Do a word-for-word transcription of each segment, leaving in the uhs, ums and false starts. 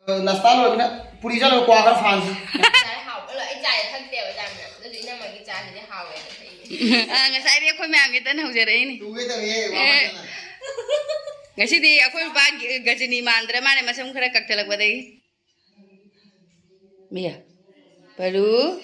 ꯅꯁꯇꯥ ꯂꯣꯏꯕꯅ ꯄꯨꯔꯤ ꯆꯥꯅꯕ ꯀ꯭ꯋꯥ ꯈꯔ ꯐꯥꯟꯁꯤ꯫ ꯆꯥꯏ ꯍꯥꯎꯕ ꯂꯣꯏ꯫ ꯑꯩ ꯆꯥꯏ ꯊꯛꯇꯦꯕ ꯆꯥꯝꯅ꯫ ꯑꯗꯨ ꯏꯅꯝꯃꯒꯤ ꯆꯥꯁꯤꯗꯤ ꯍꯥꯎꯋꯦꯅ ꯊꯛꯏꯅꯦ꯫ ꯑ, ꯉꯁꯥꯏꯗꯤ ꯑꯩꯈꯣꯏ ꯃꯌꯥꯝꯒꯤ ꯇꯟ ꯍꯧꯖꯔꯛꯏꯅꯦ꯫ ꯇꯨꯒꯦ ꯇꯧꯏꯍꯦ, ꯋꯥꯃꯟꯗꯅ꯫ ꯉꯁꯤꯗꯤ ꯑꯩꯈꯣꯏ ꯅꯨꯄꯥ ꯒ-, ꯒꯖꯅꯤ ꯃꯥꯟꯗ꯭ꯔ ꯃꯥꯅꯦ, ꯃꯁꯝ ꯈꯔ ꯀꯛꯊꯠꯂꯛꯄꯗꯒꯤ꯫ ꯃꯤꯌꯥ꯫ ꯄꯔꯨ꯫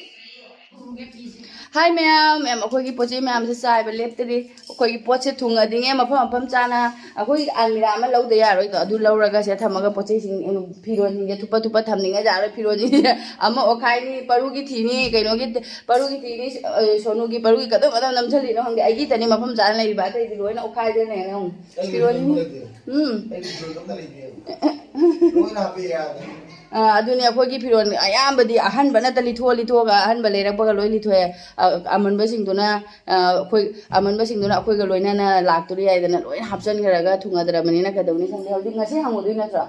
ꯍꯥꯏ ꯃꯌꯥꯝ, ꯃꯌꯥꯝ, ꯑꯩꯈꯣꯏꯒꯤ ꯄꯣꯠ ꯆꯩ ꯃꯌꯥꯝꯁꯦ ꯆꯥꯏꯕ ꯂꯦꯞꯇꯔꯤ꯫ ꯑꯩꯈꯣꯏꯒꯤ ꯄꯣꯠꯁꯦ ꯊꯨꯡꯉꯗꯤꯅꯦ, ꯃꯐꯝ ꯃꯐꯝ ꯆꯥꯅ ꯑꯩꯈꯣꯏꯒꯤ ꯑꯜꯃꯤꯔꯥ ꯑꯃ ꯂꯧꯗ ꯌꯥꯔꯣꯏꯗꯣ, ꯑꯗꯨ ꯂꯧꯔꯒ ꯁꯤꯗ ꯊꯝꯃꯒ ꯄꯣꯠ ꯆꯩꯁꯤꯡ, ꯎꯝ, ꯐꯤꯔꯣꯟꯁꯤꯡꯁꯦ ꯊꯨꯞꯄ ꯊꯨꯞꯄ ꯊꯝꯅꯤꯡꯉꯥꯏ ꯌꯥꯔꯣꯏ꯫ ꯐꯤꯔꯣꯟꯁꯤꯡꯁꯦ ꯑꯃ ꯑꯣꯈꯥꯏꯅꯤ, ꯄꯔꯨꯒꯤ ꯊꯤꯅꯤ, ꯀꯩꯅꯣꯒꯤ ꯄꯔꯨꯒꯤ ꯊꯤꯅꯤ, ꯑ, ꯁꯣꯅꯨꯒꯤ ꯄꯔꯨꯒꯤ ꯀꯗꯧ ꯀꯗꯧ ꯅꯝꯁꯤꯜꯂꯤꯅꯣ ꯈꯪꯗꯦ꯫ ꯑꯩꯒꯤꯇꯅꯤ ꯃꯐꯝ ꯆꯥꯅ ꯂꯩꯔꯤꯕ, ꯑꯇꯩꯗꯤ ꯂꯣꯏꯅ ꯑꯣꯈꯥꯏꯗꯅ ꯂꯩꯔꯦ꯫ ꯐꯤꯔꯣꯟ꯫ ꯎꯝ꯫ ꯑ, ꯑꯗꯨꯅꯦ, ꯑꯩꯈꯣꯏꯒꯤ ꯐꯤꯔꯣꯟ ꯑꯌꯥꯝꯕꯗꯤ ꯑꯍꯟꯕ ꯅꯠꯇ ꯂꯤꯊꯣꯛꯑ ꯂꯤꯊꯣꯛꯑꯒ ꯑꯍꯟꯕ ꯂꯩꯔꯛꯄꯒ ꯂꯣꯏ ꯂꯤꯊꯣꯛꯑꯦ꯫ ꯑ, ꯑꯃꯟꯕꯁꯤꯡꯗꯨꯅ, ꯑ, ꯑꯩꯈꯣꯏ ꯑꯃꯟꯕꯁꯤꯡꯗꯨꯅ ꯑꯩꯈꯣꯏꯒ ꯂꯣꯏꯅꯅ ꯂꯥꯛꯇꯣꯔꯤ ꯍꯥꯏꯗꯅ ꯂꯣꯏ ꯍꯥꯞꯆꯤꯟꯈ꯭ꯔꯒ ꯊꯨꯡꯉꯗ꯭ꯔꯕꯅꯤꯅ ꯀꯩꯗꯧꯅꯤ ꯈꯪꯗꯦ꯫ ꯍꯧꯖꯤꯛ ꯉꯁꯤ ꯍꯪꯉꯨꯗꯣꯏ ꯅꯠꯇ꯭ꯔꯣ?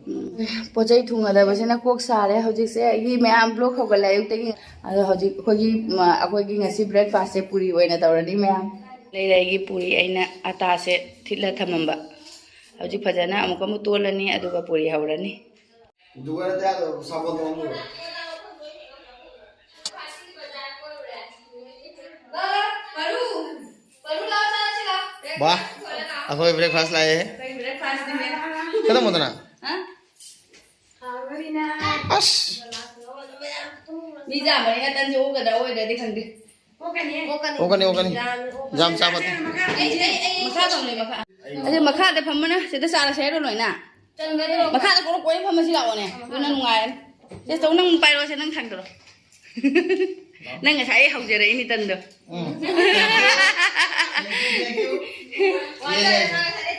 ꯎꯝ꯫ ꯄꯣꯠ ꯆꯩ ꯊꯨꯡꯉꯗꯕꯁꯤꯅ ꯀꯣꯛ ꯁꯥꯔꯦ ꯍꯧꯖꯤꯛꯁꯦ꯫ ꯑꯩꯒꯤ ꯃꯌꯥꯝ ꯕ꯭ꯂꯣꯛ ꯍꯧꯒꯠꯂꯦ ꯑꯌꯨꯛꯇꯒꯤ꯫ ꯑꯗꯣ ꯍꯧꯖꯤꯛ ꯑꯩꯈꯣꯏꯒꯤ, ꯃ-, ꯑꯩꯈꯣꯏꯒꯤ ꯉꯁꯤ ꯕ꯭ꯔꯦꯛꯐꯥꯁꯁꯦ ꯄꯨꯔꯤ ꯑꯣꯏꯅ ꯇꯧꯔꯅꯤ ꯃꯌꯥꯝ꯫ ꯂꯩꯔꯦ ꯑꯩꯒꯤ ꯄꯨꯔꯤ, ꯑꯩꯅ ꯑꯇꯥꯁꯦ ꯊꯤꯠꯂ ꯊꯝꯃꯝꯕ꯫ ꯍꯧꯖꯤꯛ ꯐꯖꯅ ꯑꯃꯨꯛꯀ ꯑꯃꯨꯛ ꯇꯣꯜꯂꯅꯤ, ꯑꯗꯨꯒ ꯄꯨꯔꯤ ꯍꯧꯔꯅꯤ꯫ ꯕꯥ, ꯑꯩꯈꯣꯏ ꯕ꯭ꯔꯦꯛꯐꯥꯁ ꯂꯥꯛꯑꯦ꯫ ꯀꯩꯗꯧꯕꯗꯅ? ꯑꯁ꯫ ꯃꯤ ꯌꯥꯝꯕꯅꯤꯅ ꯇꯟꯁꯦ ꯑꯣꯛꯀꯗ꯭ꯔꯥ ꯑꯣꯏꯗ꯭ꯔꯗꯤ ꯈꯪꯗꯦ꯫ ꯑꯣꯛꯀꯅꯤ, ꯑꯣꯛꯀꯅꯤ꯫ ꯌꯥꯝ ꯆꯥꯕ꯫ ꯃꯈꯥ ꯐꯝꯃꯦ, ꯃꯈꯥ꯫ ꯑꯁꯤ ꯃꯈꯥꯗ ꯐꯝꯕꯅ ꯁꯤꯗ ꯆꯥꯔꯁꯦ ꯍꯥꯏꯔꯣ ꯂꯣꯏꯅ? ꯃꯈꯥꯗ ꯀꯣꯔꯣꯛ ꯀꯣꯏ ꯐꯝꯃꯁꯤ ꯂꯥꯛꯑꯣꯅꯦ꯫ ꯑꯗꯨꯅ ꯅꯨꯡꯉꯥꯏꯔꯅꯤ꯫ ꯁꯦ, ꯆꯧ ꯅꯪ ꯄꯥꯏꯔꯣꯁꯦ, ꯅꯪ ꯊꯥꯡꯗꯔꯣ꯫ ꯅꯪ ꯉꯁꯥꯏ ꯍꯧꯖꯔꯛꯏꯅꯤ ꯇꯟꯗꯣ꯫ ꯎꯝ꯫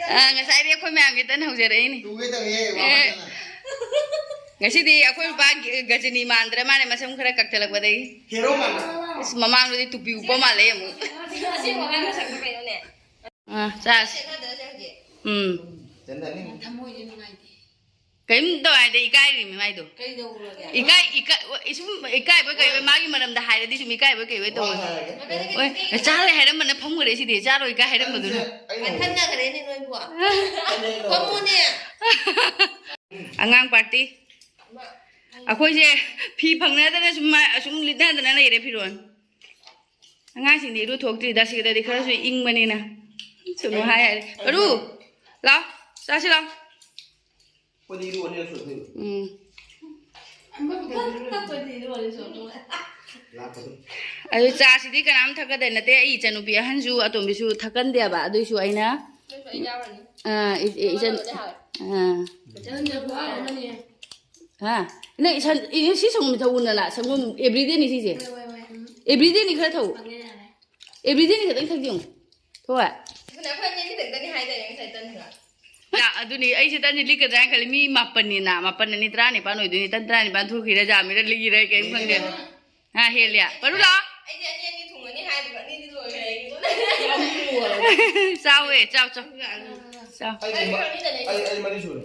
ꯑ, ꯉꯁꯥꯏꯗꯤ ꯑꯩꯈꯣꯏ ꯃꯌꯥꯝꯒꯤ ꯇꯟ ꯍꯧꯖꯔꯛꯏꯅꯤ꯫ ꯇꯨꯒꯦ ꯇꯧꯏꯍꯦ, ꯑꯦ꯫ ꯋꯥꯃꯟꯗꯅ꯫ ꯉꯁꯤꯗꯤ ꯑꯩꯈꯣꯏ ꯅꯨꯄꯥ ꯒ-, ꯒꯖꯅꯤ ꯃꯥꯟꯗ꯭ꯔ ꯃꯥꯅꯦ, ꯃꯁꯝ ꯈꯔ ꯀꯛꯊꯠꯂꯛꯄꯗꯒꯤ꯫ ꯍꯦꯔꯣ ꯃꯥꯟꯕ꯫ ꯑꯁ, ꯃꯃꯥꯡꯗꯗꯤ ꯇꯨꯄꯤ ꯎꯞꯄ ꯃꯥꯜꯂꯦ ꯑꯃꯨꯛ꯫ ꯑꯁꯦꯡꯕ ꯃꯥꯅ ꯁꯛꯄ ꯀꯩꯅꯣꯅꯦ? ꯑ, ꯆꯥꯁꯤ꯫ ꯁꯦꯠꯅꯗ꯭ꯔꯁꯦ ꯍꯧꯖꯤꯛ꯫ ꯎꯝ꯫ ꯆꯟꯗꯅꯤ꯫ ꯊꯃꯣꯏꯁꯦ ꯅꯨꯡꯉꯥꯏꯇꯦ꯫ ꯀꯔꯤꯝ ꯇꯧ ꯍꯥꯏꯗꯦ, ꯏꯀꯥꯏꯔꯤꯃꯤ ꯃꯥꯏꯗꯣ꯫ ꯀꯩꯗꯧꯔꯒꯦ? ꯏꯀꯥꯏ, ꯏꯀꯥꯏ, ꯁꯨꯝ ꯏꯀꯥꯏꯕ ꯀꯩꯕ ꯃꯥꯒꯤ ꯃꯔꯝꯗ ꯍꯥꯏꯔꯗꯤ ꯁꯨꯝ ꯏꯀꯥꯏꯕ ꯀꯩꯕ ꯇꯧꯕꯅꯦ꯫ ꯍꯣꯏ, ꯍꯣꯏ꯫ ꯆꯥꯔꯣꯏ ꯍꯥꯏꯔꯝꯕꯅ ꯐꯝꯈ꯭ꯔꯦ ꯁꯤꯗꯤ, ꯆꯥꯔꯣꯏ ꯀꯥꯏ ꯍꯥꯏꯔꯝꯕꯗꯨꯅ꯫ ꯑꯩꯅ ꯈꯟꯅꯈ꯭ꯔꯦꯅꯦ ꯅꯣꯏꯕꯨ꯫ ꯐꯝꯃꯨꯅꯦ꯫ ꯑꯉꯥꯡ ꯄꯥꯔꯇꯤ꯫ ꯑꯩꯈꯣꯏꯁꯦ ꯐꯤ ꯐꯪꯅꯗꯅ ꯁꯨꯝ ꯃ-, ꯁꯨꯝ ꯂꯤꯠꯅꯗꯅ ꯂꯩꯔꯦ ꯐꯤꯔꯣꯜ꯫ ꯑꯉꯥꯡꯁꯤꯡꯗꯤ ꯏꯔꯨ ꯊꯣꯛꯇ꯭ꯔꯤꯗ, ꯁꯤꯗꯗꯤ ꯈꯔꯁꯨ ꯏꯪꯕꯅꯤꯅ꯫ ꯁꯨꯝ ꯍꯥꯏ ꯍꯥꯏꯔꯦ꯫ ꯄꯔꯨ, ꯂꯥꯎ, ꯆꯥꯁꯤ ꯂꯥꯎ꯫ ꯑꯩꯈꯣꯏꯗꯤ ꯏꯔꯨ ꯑꯅꯤꯔꯛ ꯁꯨꯔꯦ꯫ ꯎꯝ꯫ ꯂꯥꯛꯄꯗꯣ꯫ ꯑꯗꯨ ꯆꯥꯁꯤꯗꯤ ꯀꯅꯥꯝ ꯊꯛꯀꯗꯣꯏ ꯅꯠꯇꯦ꯫ ꯑꯩ ꯏꯆꯟꯅꯨꯄꯤ ꯑꯍꯟꯁꯨ ꯑꯇꯣꯝꯕꯤꯁꯨ ꯊꯛꯀꯟꯗꯦꯕ꯫ ꯑꯗꯨꯏꯁꯨ ꯑꯩꯅ, ꯑꯥ, ꯏ-, ꯏ-, ꯏꯆꯟ-, ꯑꯥ꯫ ꯍꯥ? ꯅꯪ ꯏꯁꯟ-, ꯏ-, ꯁꯤ ꯁꯪꯒꯣꯝ ꯊꯛꯎꯅ ꯂꯥ-, ꯁꯪꯒꯣꯝ everyday ꯅꯤ ꯁꯤꯁꯦ꯫ Everyday ꯅꯤ ꯈꯔ ꯊꯛꯎ꯫ Everyday ꯅꯤ ꯈꯛꯇꯪ ꯊꯛꯁꯤ ꯌꯦꯡꯉꯨ꯫ ꯊꯣꯏ꯫ ꯑꯗꯨꯅ ꯑꯩꯈꯣꯏ ꯑꯅꯤ ꯈꯤꯇꯪꯗꯅꯤ ꯍꯥꯏꯗꯥꯏꯅꯦ ꯉꯁꯥꯏ ꯇꯟ ꯈꯔ? ꯌꯥ, ꯑꯗꯨꯅꯤ ꯑꯩꯁꯦ ꯇꯟꯁꯦ ꯂꯤꯛꯀꯗ꯭ꯔꯥ ꯍꯥꯏꯅ ꯈꯜꯂꯤ꯫ ꯃꯤ ꯃꯥꯄꯟꯅꯤꯅ, ꯃꯥꯄꯟ ꯑꯅꯤ ꯇꯔꯥꯅꯤꯄꯥꯟ ꯑꯣꯏꯗꯣꯏꯅꯤ꯫ ꯇꯟ ꯇꯔꯥꯅꯤꯄꯥꯟ ꯊꯣꯛꯈꯤꯔ ꯖꯥꯃꯤꯔ ꯂꯤꯛꯏꯔ ꯀꯩꯝ ꯈꯪꯗꯦ꯫ ꯍꯥ, ꯍꯦꯜꯂꯦ꯫ ꯄꯔꯨ ꯂꯥꯛꯑꯣ꯫ ꯑꯩꯗꯤ ꯑꯅꯤ ꯑꯅꯤ ꯊꯣꯡꯒꯅꯤ ꯍꯥꯏꯗꯨꯒ ꯑꯅꯤꯗꯤ ꯂꯣꯏꯈ꯭ꯔꯦ ꯑꯩꯒꯤꯗꯣ꯫ ꯆꯥꯎꯋꯦ, ꯆꯥꯎ, ꯆꯥꯎ꯫ ꯆꯥꯎ꯫ ꯑꯩ ꯃ-, ꯑꯩ, ꯑꯩ ꯃꯔꯤ ꯁꯨꯔꯦ꯫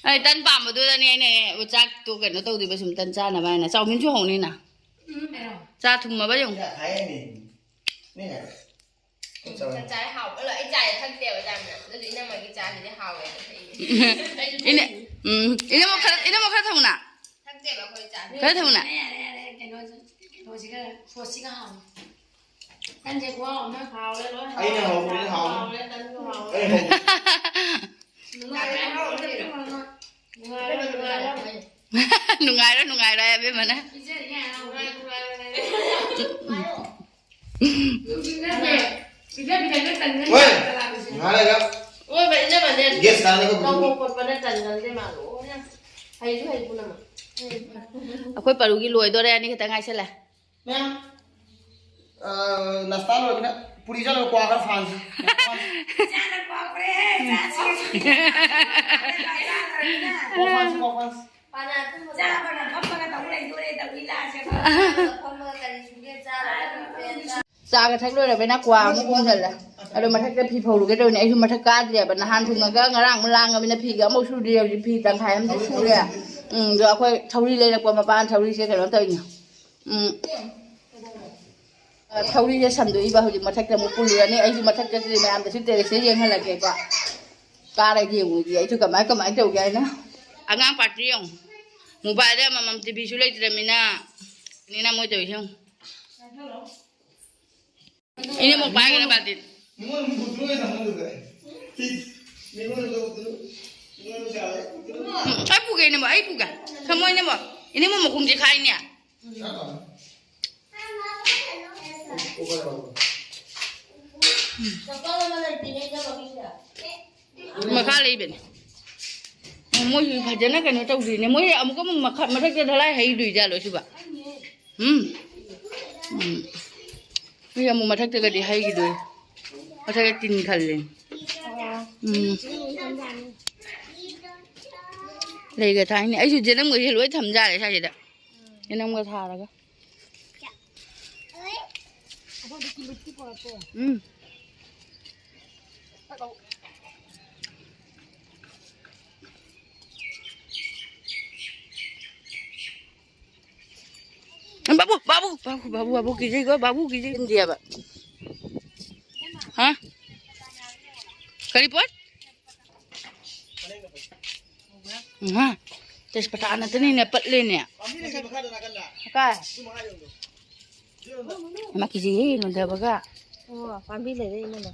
ꯑꯩ ꯇꯟ ꯄꯥꯝꯕꯗꯨꯗꯅꯦ ꯑꯩꯅ ꯆꯥꯛꯇꯣ ꯀꯩꯅꯣ ꯇꯧꯗꯣꯏꯕ ꯁꯨꯝ ꯇꯟ ꯆꯥꯅꯕ ꯍꯥꯏꯅ꯫ ꯆꯥꯎꯃꯤꯟꯁꯨ ꯍꯧꯅꯤꯅ꯫ ꯆꯥ ꯊꯨꯝꯃꯕ ꯌꯦꯡꯉꯨ꯫ ꯌꯥ, ꯍꯥꯏꯌꯦꯅꯦ꯫ ꯃꯤꯅ꯫ ꯆꯥꯎ꯫ ꯇꯟ ꯆꯥꯏ ꯍꯥꯎ-, ꯑꯩ ꯆꯥꯏ ꯊꯛꯇꯦꯕ ꯌꯥꯝꯅ꯫ ꯑꯗꯨꯁꯨ ꯏꯅꯝꯃꯒꯤ ꯆꯥꯁꯤꯗꯤ ꯍꯥꯎꯋꯦꯅ ꯊꯛꯏꯅꯦ꯫ ꯏꯅꯦ-, ꯎꯝ, ꯏꯅꯝꯃ ꯈꯔ, ꯏꯅꯝꯃ ꯈꯔ ꯊꯛꯎꯅ꯫ ꯊꯛꯇꯦꯕ ꯑꯩꯈꯣꯏ ꯆꯥ꯫ ꯈꯔ ꯊꯛꯎꯅ꯫ ꯌꯥꯔꯦ, ꯌꯥꯔꯦ, ꯌꯥꯔꯦ, ꯀꯩꯅꯣꯁꯦ, ꯀꯩꯅꯣꯁꯤꯒ, ꯁꯣꯁꯁꯤꯒ ꯍꯥꯎꯋꯦ꯫ ꯇꯟꯁꯦ ꯈꯨꯍꯥꯎ ꯑꯃ꯫ ꯍꯥꯎꯔꯦ, ꯂꯣꯏ ꯍꯥꯎꯔꯦ꯫ ꯑꯩꯅ ꯍꯧꯕꯅꯤꯅ ꯍꯥꯎꯔꯦ꯫ ꯍꯥꯎꯔꯦ, ꯇꯟꯁꯨ ꯍꯥꯎꯔꯦ꯫ ꯑꯩꯅ ꯍꯧꯕ-, ꯅꯨꯡꯉꯥꯏꯔꯦ, ꯍꯥꯎꯔꯦ, ꯏꯕꯦꯝꯃ꯫ ꯅꯨꯡꯉꯥꯏꯔꯦ, ꯅꯨꯡꯉꯥꯏꯔꯦ꯫ ꯅꯨꯡꯉꯥꯏꯔꯣ, ꯅꯨꯡꯉꯥꯏꯔꯣ ꯍꯥꯏꯕ ꯏꯃꯅ꯫ ꯄꯤꯖꯔꯤꯉꯩ ꯍꯔꯥꯎ-, ꯅꯨꯡꯉꯥꯏꯔꯦ, ꯅꯨꯡꯉꯥꯏꯔꯦ꯫ ꯅꯨꯡꯉꯥꯏꯔꯦ꯫ ꯄꯤꯖ, ꯄꯤꯖ, ꯄꯤꯖ, ꯄꯤꯖ, ꯇꯟ-, ꯍꯣꯏ꯫ ꯉꯥꯏꯍꯥꯛ ꯂꯩꯔꯒ ꯑꯣꯏꯕ ꯏꯅꯝꯃꯅꯦ꯫ ꯒꯦꯁ ꯊꯥꯅꯕ ꯇꯧꯕ ꯈꯣꯠꯄꯅ ꯇꯟꯒꯟꯗꯦ ꯃꯥꯗꯣ꯫ ꯍꯩꯁꯨ ꯍꯩ ꯄꯨꯝꯅꯃꯛ꯫ ꯑꯩꯈꯣꯏ ꯄꯔꯨꯒꯤ ꯂꯣꯏꯗꯣꯔꯦ, ꯑꯅꯤ ꯈꯛꯇ ꯉꯥꯏꯁꯜꯂꯦ꯫ ꯃꯌꯥꯝ, ꯑ, ꯅꯥꯁꯇꯥ ꯂꯣꯏꯔꯒꯅ ꯄꯨꯔꯤ ꯆꯥꯅꯕ ꯀ꯭ꯋꯥ ꯈꯔ ꯐꯥꯟꯁꯤ꯫ ꯆꯥꯅ ꯀ꯭ꯋꯥ ꯐꯔꯦꯍꯦ, ꯆꯥꯁꯤ꯫ ꯀ꯭ꯋꯥ ꯐꯥꯟꯁꯤ, ꯀ꯭ꯋꯥ ꯐꯥꯟꯁꯤ꯫ ꯆꯥꯕꯒ ꯐꯝꯕꯒ ꯇꯧ ꯂꯩꯗꯣꯔꯦ, ꯇꯧꯔꯤ ꯂꯥꯁꯦ꯫ ꯆꯥꯒ ꯊꯛ ꯂꯣꯏꯔꯕꯅꯤꯅ ꯀ꯭ꯋꯥ ꯑꯃꯨꯛ ꯎꯝꯁꯤꯜꯂꯦ꯫ ꯑꯗꯣ ꯃꯊꯛꯇ ꯐꯤ ꯐꯧꯔꯨꯒꯦ ꯇꯧꯕꯅꯦ꯫ ꯑꯩꯁꯨ ꯃꯊꯛ ꯀꯥꯗ꯭ꯔꯦꯕ꯫ ꯅꯍꯥꯟ ꯊꯨꯡꯉꯒ ꯉꯔꯥꯡ ꯑꯃꯨꯛ ꯂꯥꯡꯉꯕꯅꯤꯅ ꯐꯤꯒ ꯑꯃꯨꯛ ꯁꯨꯗ꯭ꯔꯤ꯫ ꯍꯧꯖꯤꯛ ꯐꯤ ꯇꯪꯈꯥꯏ ꯑꯃꯗꯤ ꯁꯨꯔꯦ꯫ ꯎꯝ, ꯑꯗꯣ ꯑꯩꯈꯣꯏ ꯊꯧꯔꯤ ꯂꯩꯔꯛꯄ ꯃꯄꯥꯅ ꯊꯧꯔꯤꯁꯦ ꯀꯩꯅꯣ ꯇꯧꯔꯤꯅꯦ꯫ ꯎꯝ꯫ ꯑ, ꯊꯧꯔꯤꯁꯦ ꯁꯟꯗꯣꯛꯏꯕ꯫ ꯍꯧꯖꯤꯛ ꯃꯊꯛꯇ ꯑꯃꯨꯛ ꯄꯨꯜꯂꯨꯔꯅꯤ꯫ ꯑꯩꯁꯨ ꯃꯊꯛꯇ ꯃꯌꯥꯝꯗꯁꯨ terrace ꯁꯦ ꯌꯦꯡꯍꯜꯂꯒꯦꯀꯣ꯫ ꯀꯥꯔꯒ ꯌꯦꯡꯉꯨꯒꯦ ꯑꯩꯁꯨ ꯀꯃꯥꯏ, ꯀꯃꯥꯏꯅ ꯇꯧꯒꯦ ꯍꯥꯏꯅ꯫ ꯑꯉꯥꯡ ꯄꯥꯔꯇꯤ ꯌꯦꯡꯉꯨ꯫ ꯃꯣꯕꯥꯏꯜꯗ ꯑꯃꯃꯝ, ꯇꯤꯚꯤꯁꯨ ꯂꯩꯇ꯭ꯔꯃꯤꯅ꯫ ꯅꯤꯅ ꯃꯣꯏ ꯇꯧꯔꯤꯁꯦ ꯌꯦꯡꯉꯨ꯫ ꯏꯅꯦ ꯑꯃꯨꯛ ꯄꯥꯏꯈ꯭ꯔꯦ ꯕꯥꯜꯇꯤꯟ꯫ ꯎꯝ, ꯑꯩ ꯄꯨꯒꯦ, ꯏꯅꯦꯝꯕꯣꯛ, ꯑꯩ ꯄꯨꯒꯦ꯫ ꯊꯝꯃꯣ, ꯏꯅꯦꯝꯕꯣꯛ꯫ ꯏꯅꯦꯝꯕꯣꯛ ꯃꯈꯣꯡꯁꯦ ꯈꯥꯏꯅꯦ꯫ ꯃꯈꯥ ꯂꯩꯕꯅꯦ꯫ ꯃꯣꯏꯁꯨ ꯐꯖꯅ ꯀꯩꯅꯣ ꯇꯧꯗ꯭ꯔꯤꯅꯦ꯫ ꯃꯣꯏ ꯑꯃꯨꯛꯀ ꯑꯃꯨꯛ ꯃꯈꯥ, ꯃꯊꯛꯇ ꯂꯥꯏ ꯍꯩꯗꯣꯏ ꯖꯥꯠꯂꯣ ꯁꯤꯕꯣ? ꯎꯝ꯫ ꯎꯝ꯫ ꯃꯤ ꯑꯃꯨꯛ ꯃꯊꯛꯇꯒꯗꯤ ꯍꯩꯈꯤꯗꯣꯏ꯫ ꯃꯊꯛꯇ ꯇꯤꯟ ꯈꯜꯂꯤꯅꯤ꯫ ꯎꯝ꯫ ꯂꯩꯒ ꯊꯥꯏꯅꯦ꯫ ꯑꯩꯁꯨ ꯖꯦꯅꯝꯒꯁꯦ ꯂꯣꯏ ꯊꯝꯖꯥꯔꯦ ꯁ꯭ꯋꯥꯏꯁꯤꯗ꯫ ꯖꯦꯅꯝꯒ ꯊꯥꯔꯒ꯫ ꯎꯝ꯫ ꯕꯥꯕꯨ, ꯕꯥꯕꯨ, ꯕꯥꯕꯨ, ꯕꯥꯕꯨ, ꯕꯥꯕꯨ ꯀꯤꯖꯩꯀꯣ, ꯕꯥꯕꯨ ꯀꯤꯖꯩ꯫ ꯏꯟꯗꯤꯌꯥꯕ꯫ ꯍꯥ? ꯀꯔꯤ ꯄꯣꯠ? ꯎꯝ, ꯍꯥ? ꯇꯦꯖꯄꯇꯥ ꯅꯠꯇꯅꯤꯅꯦ, ꯄꯠꯂꯦꯅꯦ꯫ ꯀꯥꯏ? ꯏꯃꯥ, ꯀꯤꯖꯩꯌꯦ, ꯅꯣꯟꯊꯕꯒ꯫ ꯑꯣ, ꯄꯥꯝꯕꯤ ꯂꯩꯔꯦ ꯏꯃꯥꯅ꯫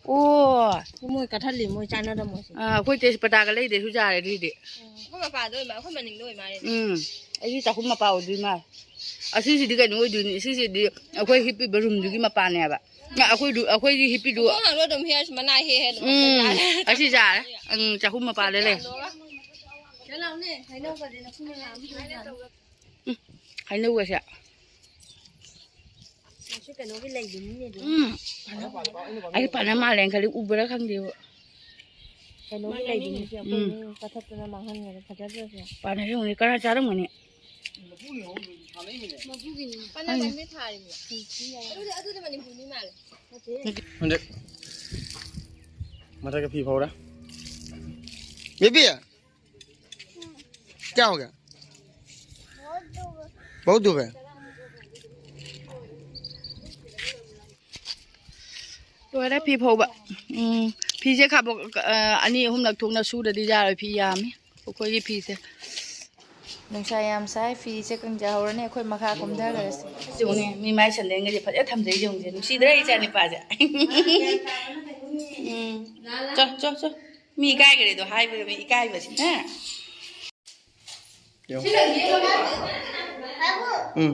ꯑꯣ꯫ ꯃꯣꯏ ꯀꯠꯊꯠꯂꯤ, ꯃꯣꯏ ꯆꯥꯟꯅꯗꯕ ꯃꯣꯏꯁꯦ꯫ ꯑꯥ, ꯑꯩꯈꯣꯏ ꯇꯦꯖꯄꯇꯥꯒ ꯂꯩꯗ꯭ꯔꯁꯨ ꯌꯥꯔꯦ ꯑꯗꯨꯏꯗꯤ꯫ ꯑꯩꯈꯣꯏ ꯃꯄꯥꯗ ꯑꯣꯏ ꯃꯥ-, ꯑꯩꯈꯣꯏ ꯃꯅꯤꯡꯗ ꯑꯣꯏ ꯃꯥꯜꯂꯦ꯫ ꯎꯝ, ꯑꯩꯒꯤ ꯆꯥꯛꯈꯨꯝ ꯃꯄꯥ ꯑꯣꯏꯗꯣꯏ ꯃꯥꯜꯂꯦ꯫ ꯑꯁꯤꯁꯤꯗꯤ ꯀꯩꯅꯣ ꯑꯣꯏꯗꯣꯏꯅꯤ, ꯁꯤꯁꯤꯗꯤ ꯑꯩꯈꯣꯏ ꯍꯤꯞꯄꯤꯕ ꯔꯨꯝꯗꯨꯒꯤ ꯃꯄꯥꯅꯦꯕ꯫ ꯑꯩꯈꯣꯏꯗꯨ, ꯑꯩꯈꯣꯏꯒꯤ ꯍꯤꯞꯄꯤꯗꯨ꯫ ꯊꯣꯡ ꯍꯥꯡꯗꯣꯛꯑ ꯑꯗꯨꯝ ꯍꯦꯛ ꯃꯅꯥ ꯍꯦꯛ ꯍꯦꯛ ꯑꯗꯨꯝ ꯎꯝ, ꯃꯈꯣꯡ ꯌꯥꯜꯂꯦ꯫ ꯑꯁꯤ ꯌꯥꯔꯦ꯫ ꯎꯝ, ꯆꯥꯛꯈꯨꯝ ꯃꯄꯥꯗ ꯂꯩ꯫ ꯁꯤꯗ ꯂꯥꯎꯅꯦ, ꯍꯩꯅꯧꯒꯗꯤ ꯅꯈꯨꯠꯅ ꯂꯥꯝꯃꯤ꯫ ꯎꯝ, ꯍꯩꯅꯧꯒꯁꯦ꯫ ꯃꯁꯤ ꯀꯩꯅꯣꯒꯤ ꯂꯩꯗꯨꯅꯤꯅꯦ ꯑꯗꯨ꯫ ꯎꯝ꯫ ꯑꯩ ꯄꯥꯟꯅ ꯃꯥꯜꯂꯦꯅ ꯈꯜꯂꯤ, ꯎꯕ꯭ꯔꯥ ꯈꯪꯗꯦꯕ꯫ ꯀꯩꯅꯣꯒꯤ ꯂꯩꯗꯨꯅꯤ ꯁꯤ ꯑꯩꯈꯣꯏ ꯎꯝ꯫ ꯃꯤ ꯀꯛꯊꯠꯇꯅ ꯃꯥꯡꯍꯟꯈ꯭ꯔꯦ, ꯐꯖꯗ꯭ꯔꯁꯨ꯫ ꯄꯥꯟꯅꯔꯝꯒꯅꯤ, ꯀꯅꯥ ꯆꯥꯔꯝꯒꯅꯤ? ꯃꯄꯨꯒꯤꯅꯤ꯫ ꯄꯥꯟꯅꯕ ꯃꯤ ꯊꯥꯔꯤꯅꯦ꯫ ꯑꯗꯨꯗꯤ, ꯑꯗꯨꯗꯤ ꯃꯅꯤꯄꯨꯔ ꯃꯤ ꯃꯥꯜꯂꯦ꯫ ꯅꯠꯇꯦ꯫ ꯈꯪꯗꯦ꯫ ꯃꯊꯛꯇ ꯐꯤ ꯐꯧꯔꯦ꯫ ꯕꯦꯕꯤ! क्या हो गया? बहुत धूप है। ꯂꯣꯏꯔꯦ ꯐꯤ ꯐꯧꯕ꯫ ꯎꯝ, ꯐꯤꯁꯦ ꯈꯥꯕꯣꯛ, ꯑ, ꯑꯅꯤ ꯑꯍꯨꯝꯂꯛ ꯊꯣꯛꯅ ꯁꯨꯗ꯭ꯔꯗꯤ ꯌꯥꯔꯣꯏ, ꯐꯤ ꯌꯥꯝꯃꯤ꯫ ꯑꯩꯈꯣꯏꯒꯤ ꯐꯤꯁꯦ ꯅꯨꯡꯁꯥ ꯌꯥꯝ ꯁꯥꯏ, ꯐꯤꯁꯦ ꯀꯪꯖꯍꯧꯔꯅꯤ꯫ ꯑꯩꯈꯣꯏ ꯃꯈꯥ ꯀꯨꯝꯊꯈ꯭ꯔꯁꯤ꯫ ꯌꯦꯡꯉꯨꯅꯦ, ꯃꯤ ꯃꯥꯏ ꯁꯟꯗꯦꯡꯒꯁꯦ ꯐꯖꯅ ꯊꯝꯖꯩ꯫ ꯌꯦꯡꯉꯨꯁꯦ, ꯅꯨꯡꯁꯤꯗ꯭ꯔꯥ ꯏꯆꯥ ꯅꯤꯄꯥꯁꯦ? ꯎꯝ꯫ ꯆꯣ, ꯆꯣ, ꯆꯣ꯫ ꯃꯤ ꯏꯀꯥꯏꯈ꯭ꯔꯦꯗꯣ ꯍꯥꯏꯕꯗ, ꯃꯤ ꯏꯀꯥꯏꯕꯁꯤꯅ꯫ ꯌꯦꯡꯉꯨ꯫ ꯎꯝ꯫